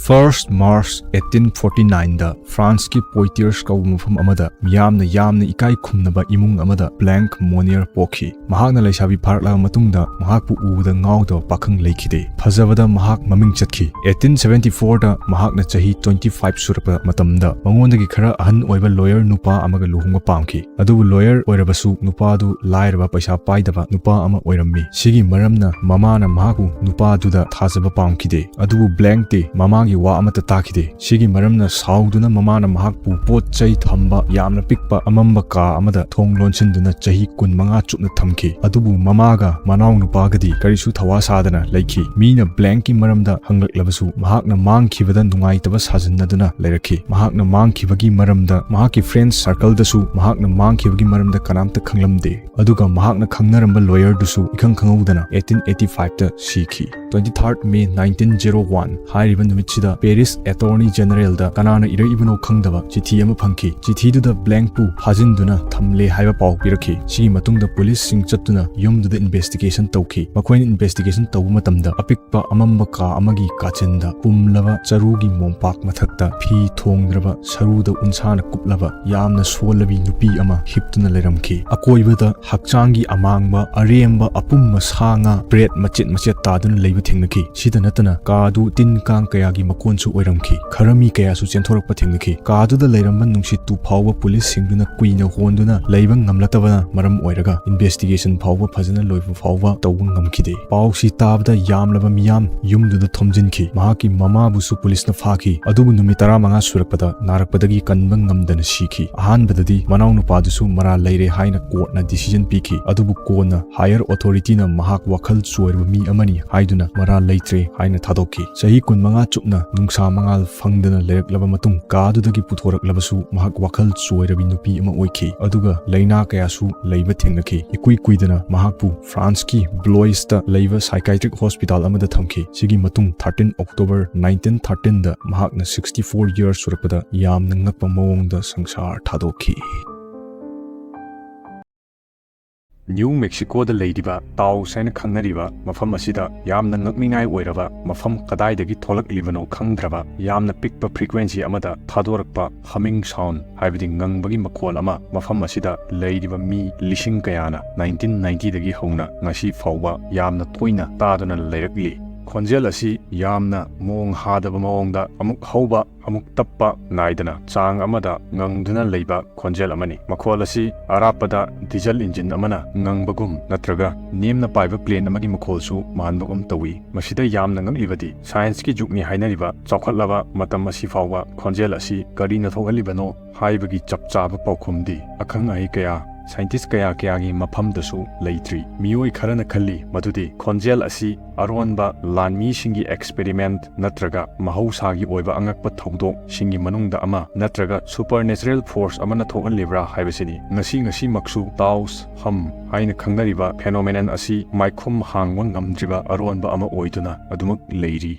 First March eighteen forty nine ꯗ France ꯀꯤ Poitiers ꯀꯧꯕ ꯃꯐꯝ ꯑꯃꯗ ꯃꯤꯌꯥꯝꯅ ꯌꯥꯝꯅ ꯏꯀꯥꯏ ꯈꯨꯝꯅꯕ ꯏꯃꯨꯡ ꯑꯃꯗ Blanche Monnier ꯄꯣꯛꯈꯤ꯫ ꯃꯍꯥꯛꯅ ꯂꯩꯁꯥꯕꯤ ꯐꯥꯔꯛꯂꯕ ꯃꯇꯨꯡꯗ ꯃꯍꯥꯛꯄꯨ ꯎꯕꯗ ꯉꯥꯎꯗꯕ ꯄꯥꯈꯪ ꯂꯩꯈꯤꯗꯦ꯫ ꯐꯖꯕꯗ ꯃꯍꯥꯛ ꯃꯃꯤꯡ ꯆꯠꯈꯤ꯫ Eighteen seventy four ꯗ ꯃꯍꯥꯛꯅ ꯆꯍꯤ twenty five ꯁꯨꯔꯛꯄ ꯃꯇꯝꯗ ꯃꯉꯣꯟꯗꯒꯤ ꯈꯔ ꯑꯍꯟ ꯑꯣꯏꯕ lawyer ꯅꯨꯄꯥ ꯑꯃꯒ ꯂꯨꯍꯣꯡꯕ ꯄꯥꯝꯈꯤ꯫ ꯑꯗꯨꯕꯨ lawyer ꯑꯣꯏꯔꯕꯁꯨ ꯅꯨꯄꯥꯗꯨ ꯂꯥꯏꯔꯕ ꯄꯩꯁꯥ ꯄꯥꯏꯗꯕ ꯅꯨꯄꯥ ꯑꯃ ꯑꯣꯏꯔꯝꯃꯤ꯫ ꯁꯤꯒꯤ ꯃꯔꯝꯅ ꯃꯃꯥꯅ ꯃꯍꯥꯛꯄꯨ ꯅꯨꯄꯥꯗꯨꯗ ꯊꯥꯖꯕ ꯄꯥꯝꯈꯤꯗꯦ꯫ ꯑꯗꯨꯕꯨ Blanche ꯇꯤ ꯃꯃꯥꯒꯤ ꯋꯥ ꯑꯃꯠꯇ ꯇꯥꯈꯤꯗꯦ꯫ ꯁꯤꯒꯤ ꯃꯔꯝꯅ ꯁꯥꯎꯗꯨꯅ ꯃꯃꯥꯅ ꯃꯍꯥꯛꯄꯨ ꯄꯣꯠ ꯆꯩ ꯊꯝꯕ ꯌꯥꯝꯅ ꯄꯤꯛꯄ ꯑꯃꯝꯕ ꯀꯥ ꯑꯃꯗ ꯊꯣꯡ ꯂꯣꯟꯁꯤꯟꯗꯨꯅ ꯆꯍꯤ ꯀꯨꯟ ꯃꯉꯥ ꯆꯨꯞꯅ ꯊꯝꯈꯤ꯫ ꯑꯗꯨꯕꯨ ꯃꯃꯥꯒ ꯃꯅꯥꯎꯅꯨꯄꯥꯒꯗꯤ ꯀꯔꯤꯁꯨ ꯊꯋꯥ ꯁꯥꯗꯅ ꯂꯩꯈꯤ꯫ ꯃꯤꯅ Blanche ꯀꯤ ꯃꯔꯝꯗ ꯍꯪꯂꯛꯂꯕꯁꯨ ꯃꯍꯥꯛꯅ ꯃꯥꯡꯈꯤꯕꯗ ꯅꯨꯡꯉꯥꯏꯇꯕ ꯁꯥꯖꯤꯟꯅꯗꯨꯅ ꯂꯩꯔꯛꯈꯤ꯫ ꯃꯍꯥꯛꯅ ꯃꯥꯡꯈꯤꯕꯒꯤ ꯃꯔꯝꯗ ꯃꯍꯥꯛꯀꯤ friend circle ꯗꯁꯨ ꯃꯍꯥꯛꯅ ꯃꯥꯡꯈꯤꯕꯒꯤ ꯃꯔꯝꯗ ꯀꯅꯥꯝꯇ ꯈꯪꯂꯝꯗꯦ꯫ ꯑꯗꯨꯒ ꯃꯍꯥꯛꯅ ꯈꯪꯅꯔꯝꯕ lawyer ꯗꯨꯁꯨ ꯏꯈꯪ ꯈꯪꯍꯧꯗꯅ eighteen eighty five ꯇ ꯁꯤꯈꯤ꯫ Twenty third May nineteen zero one ꯍꯥꯏꯔꯤꯕ ꯅꯨꯃꯤꯠꯁꯤꯗ Paris Attorney General ꯗ ꯀꯅꯥꯅ ꯏꯔꯛꯏꯕꯅꯣ ꯈꯪꯗꯕ ꯆꯤꯊꯤ ꯑꯃ ꯐꯪꯈꯤ꯫ ꯆꯤꯊꯤꯗꯨꯗ Blanche ꯄꯨ ꯐꯥꯖꯤꯟꯗꯨꯅ ꯊꯝꯂꯦ ꯍꯥꯏꯕ ꯄꯥꯎ ꯄꯤꯔꯛꯈꯤ꯫ ꯁꯤꯒꯤ ꯃꯇꯨꯡꯗ police ꯁꯤꯡ ꯆꯠꯇꯨꯅ ꯌꯨꯝꯗꯨꯗ investigation ꯇꯧꯈꯤ꯫ ꯃꯈꯣꯏꯅ investigation ꯇꯧꯕ ꯃꯇꯝꯗ ꯑꯄꯤꯛꯄ ꯑꯃꯝꯕ ꯀꯥ ꯑꯃꯒꯤ ꯀꯥꯆꯤꯟꯗ ꯄꯨꯝꯂꯕ ꯆꯔꯨꯒꯤ ꯃꯣꯝꯄꯥꯛ ꯃꯊꯛꯇ ꯐꯤ ꯊꯣꯡꯗ꯭ꯔꯕ, ꯁꯔꯨꯗ ꯎꯟꯁꯥꯅ ꯀꯨꯞꯂꯕ, ꯌꯥꯝꯅ ꯁꯣꯜꯂꯕꯤ ꯅꯨꯄꯤ ꯑꯃ ꯍꯤꯞꯇꯨꯅ ꯂꯩꯔꯝꯈꯤ꯫ ꯑꯀꯣꯏꯕꯗ ꯍꯛꯆꯥꯡꯒꯤ ꯑꯃꯥꯡꯕ ꯑꯔꯦꯝꯕ ꯑꯄꯨꯝꯕ ꯁꯥ ꯉꯥ, bread ꯃꯆꯦꯠ ꯃꯆꯦꯠ ꯇꯥꯗꯨꯅ ꯂꯩꯕ ꯊꯦꯡꯅꯈꯤ꯫ ꯁꯤꯗ ꯅꯠꯇꯅ ꯀꯥꯗꯨ ꯇꯤꯟ ꯀꯥꯡ ꯀꯌꯥꯒꯤ ꯀꯣꯟꯁꯨ ꯑꯣꯏꯔꯝꯈꯤ꯫ ꯈꯔ ꯃꯤ ꯀꯌꯥꯁꯨ ꯆꯦꯟꯊꯣꯔꯛꯄ ꯊꯦꯡꯅꯈꯤ꯫ ꯀꯥꯗꯨꯗ ꯂꯩꯔꯝꯕ ꯅꯨꯡꯁꯤꯠꯇꯨ ꯐꯥꯎꯕ ꯄꯨꯂꯤꯁꯁꯤꯡꯗꯨꯅ ꯀꯨꯏꯅ ꯍꯣꯟꯗꯨꯅ ꯂꯩꯕ ꯉꯝꯂꯛꯇꯕꯅ ꯃꯔꯝ ꯑꯣꯏꯔꯒ ꯏꯟꯚꯦꯁꯇꯤꯒꯦꯁꯟ ꯐꯥꯎꯕ ꯐꯖꯅ ꯂꯣꯏꯕ ꯐꯥꯎꯕ ꯇꯧꯕ ꯉꯝꯈꯤꯗꯦ꯫ ꯄꯥꯎꯁꯤ ꯇꯥꯕꯗ ꯌꯥꯝꯂꯕ ꯃꯤꯌꯥꯝ ꯌꯨꯝꯗꯨꯗ ꯊꯣꯝꯖꯤꯟꯈꯤ꯫ ꯃꯍꯥꯛꯀꯤ ꯃꯃꯥꯕꯨꯁꯨ ꯄꯨꯂꯤꯁꯅ ꯐꯥꯈꯤ꯫ ꯑꯗꯨꯕꯨ ꯅꯨꯃꯤꯠ ꯇꯔꯥꯃꯉꯥ ꯁꯨꯔꯛꯄꯗ ꯅꯥꯔꯛꯄꯗꯒꯤ ꯀꯟꯕ ꯉꯝꯗꯅ ꯁꯤꯈꯤ꯫ ꯑꯍꯥꯟꯕꯗꯗꯤ ꯃꯅꯥꯎꯅꯨꯄꯥꯗꯨꯁꯨ ꯃꯔꯥꯜ ꯂꯩꯔꯦ ꯍꯥꯏꯅ ꯀꯣꯔꯠꯅ ꯗꯤꯁꯤꯖꯟ ꯄꯤꯈꯤ꯫ ꯑꯗꯨꯕꯨ ꯀꯣꯟꯅ ꯍꯥꯌꯔ ꯑꯣꯊꯣꯔꯤꯇꯤꯅ ꯃꯍꯥꯛ ꯋꯥꯈꯜ ꯆꯣꯏꯔꯕ ꯃꯤ ꯑꯃꯅꯤ ꯍꯥꯏꯗꯨꯅ ꯃꯔꯥꯜ ꯂꯩꯇ꯭ꯔꯦ ꯍꯥꯏꯅ ꯊꯥꯗꯣꯛꯈꯤ꯫ ꯆꯍꯤ ꯀꯨꯟꯃꯉꯥ ꯆꯨꯞꯅ ꯅꯨꯡꯁꯥ ꯃꯉꯥꯜ ꯐꯪꯗꯅ ꯂꯩꯔꯛꯂꯕ ꯃꯇꯨꯡ, ꯀꯥꯗꯨꯗꯒꯤ ꯄꯨꯊꯣꯔꯛꯂꯕꯁꯨ ꯃꯍꯥꯛ ꯋꯥꯈꯜ ꯆꯣꯏꯔꯕꯤ ꯅꯨꯄꯤ ꯑꯃ ꯑꯣꯏꯈꯤ꯫ ꯑꯗꯨꯒ ꯂꯥꯏꯅꯥ ꯀꯌꯥꯁꯨ ꯂꯩꯕ ꯊꯦꯡꯅꯈꯤ꯫ ꯏꯀꯨꯏ ꯀꯨꯏꯗꯅ ꯃꯍꯥꯛꯄꯨ ꯐ꯭ꯔꯥꯟꯁꯀꯤ ꯕ꯭ꯂꯣꯏꯁꯇ ꯂꯩꯕ ꯁꯥꯏꯀꯥꯏꯇ꯭ꯔꯤꯛ ꯍꯣꯁꯄꯤꯇꯥꯜ ꯑꯃꯗ ꯊꯝꯈꯤ꯫ ꯁꯤꯒꯤ ꯃꯇꯨꯡ, ꯊꯥꯔꯇꯤꯟ ꯑꯣꯛꯇꯣꯕꯔ ꯅꯥꯏꯟꯇꯤꯟ ꯊꯥꯔꯇꯤꯟꯗ ꯃꯍꯥꯛꯅ ꯁꯤꯛꯁꯇꯤ ꯐꯣꯔ ꯌꯔꯁ ꯁꯨꯔꯛꯄꯗ ꯌꯥꯝꯅ ꯉꯛꯄ ꯃꯑꯣꯡꯗ ꯁꯪꯁꯥꯔ ꯊꯥꯗꯣꯛꯈꯤ꯫ ꯅ꯭ꯌꯨ ꯃꯦꯛꯁꯤꯀꯣꯗ ꯂꯩꯔꯤꯕ ꯇꯥꯎꯁ ꯍꯥꯏꯅ ꯈꯪꯅꯔꯤꯕ ꯃꯐꯝ ꯑꯁꯤꯗ ꯌꯥꯝꯅ ꯉꯛꯅꯤꯡꯉꯥꯏ ꯑꯣꯏꯔꯕ ꯃꯐꯝ ꯀꯗꯥꯏꯗꯒꯤ ꯊꯣꯛꯂꯛꯂꯤꯕꯅꯣ ꯈꯪꯗ꯭ꯔꯕ ꯌꯥꯝꯅ ꯄꯤꯛꯄ ꯐ꯭ꯔꯤꯀ꯭ꯋꯦꯟꯁꯤ ꯑꯃꯗ ꯊꯥꯗꯣꯔꯛꯄ ꯍꯃꯤꯡ ꯁꯥꯎꯟ ꯍꯥꯏꯕꯗꯤ ꯉꯪꯕꯒꯤ ꯃꯈꯣꯜ ꯑꯃ ꯃꯐꯝ ꯑꯁꯤꯗ ꯂꯩꯔꯤꯕ ꯃꯤ ꯂꯤꯁꯤꯡ ꯀꯌꯥꯅ ꯅꯥꯏꯟꯇꯤꯟ ꯅꯥꯏꯟꯇꯤꯗꯒꯤ ꯍꯧꯅ ꯉꯁꯤ ꯐꯥꯎꯕ ꯌꯥꯝꯅ ꯇꯣꯏꯅ ꯇꯥꯗꯨꯅ ꯂꯩꯔꯛꯂꯤ꯫ ꯈꯣꯟꯖꯦꯜ ꯑꯁꯤ ꯌꯥꯝꯅ ꯃꯑꯣꯡ ꯍꯥꯗꯕ ꯃꯑꯣꯡꯗ ꯑꯃꯨꯛ ꯍꯧꯕ ꯑꯃꯨꯛ ꯇꯞꯄ ꯅꯥꯏꯗꯅ ꯆꯥꯡ ꯑꯃꯗ ꯉꯪꯗꯨꯅ ꯂꯩꯕ ꯈꯣꯟꯖꯦꯜ ꯑꯃꯅꯤ꯫ ꯃꯈꯣꯜ ꯑꯁꯤ ꯑꯔꯥꯞꯄꯗ ꯗꯤꯖꯜ ꯏꯟꯖꯤꯟ ꯑꯃꯅ ꯉꯪꯕꯒꯨꯝ ꯅꯠꯇ꯭ꯔꯒ ꯅꯦꯝꯅ ꯄꯥꯏꯕ ꯄ꯭ꯂꯦꯟ ꯑꯃꯒꯤ ꯃꯈꯣꯜꯁꯨ ꯃꯥꯟꯕꯒꯨꯝ ꯇꯧꯏ꯫ ꯃꯁꯤꯗ ꯌꯥꯝꯅ ꯉꯛꯂꯤꯕꯗꯤ ꯁꯥꯏꯟꯁꯀꯤ ꯖꯨꯛꯅꯤ ꯍꯥꯏꯅꯔꯤꯕ ꯆꯥꯎꯈꯠꯂꯕ ꯃꯇꯝ ꯑꯁꯤ ꯐꯥꯎꯕ ꯈꯣꯟꯖꯦꯜ ꯑꯁꯤ ꯀꯔꯤꯅ ꯊꯣꯛꯍꯜꯂꯤꯕꯅꯣ ꯍꯥꯏꯕꯒꯤ ꯆꯞ ꯆꯥꯕ ꯄꯥꯎꯈꯨꯝꯗꯤ ꯑꯈꯪ ꯑꯍꯩ ꯀꯌꯥ, ꯁꯥꯏꯟꯇꯤꯁ ꯀꯌꯥ ꯀꯌꯥꯒꯤ ꯃꯐꯝꯗꯁꯨ ꯂꯩꯇ꯭ꯔꯤ꯫ ꯃꯤꯑꯣꯏ ꯈꯔꯅ ꯈꯜꯂꯤ ꯃꯗꯨꯗꯤ ꯈꯣꯟꯖꯦꯜ ꯑꯁꯤ ꯑꯔꯣꯟꯕ ꯂꯥꯟꯃꯤꯁꯤꯡꯒꯤ ꯑꯦꯛꯁꯄꯦꯔꯤꯃꯦꯟꯠ ꯅꯠꯇ꯭ꯔꯒ ꯃꯍꯧꯁꯥꯒꯤ ꯑꯣꯏꯕ ꯑꯉꯛꯄ ꯊꯧꯗꯣꯛꯁꯤꯡꯒꯤ ꯃꯅꯨꯡꯗ ꯑꯃ ꯅꯠꯇ꯭ꯔꯒ ꯁꯨꯄꯔꯅꯦꯆꯔꯦꯜ ꯐꯣꯔꯁ ꯑꯃꯅ ꯊꯣꯛꯍꯜꯂꯤꯕ꯭ꯔꯥ ꯍꯥꯏꯕꯁꯤꯅꯤ꯫ ꯉꯁꯤ ꯉꯁꯤꯃꯛꯁꯨ ꯇꯥꯎꯁ ꯍꯝ ꯍꯥꯏꯅ ꯈꯪꯅꯔꯤꯕ ꯐꯦꯅꯣꯃꯦꯅꯟ ꯑꯁꯤ ꯃꯥꯏꯈꯨꯝ ꯍꯥꯡꯕ ꯉꯝꯗ꯭ꯔꯤꯕ ꯑꯔꯣꯟꯕ ꯑꯃ ꯑꯣꯏꯗꯨꯅ ꯑꯗꯨꯃꯛ ꯂꯩꯔꯤ꯫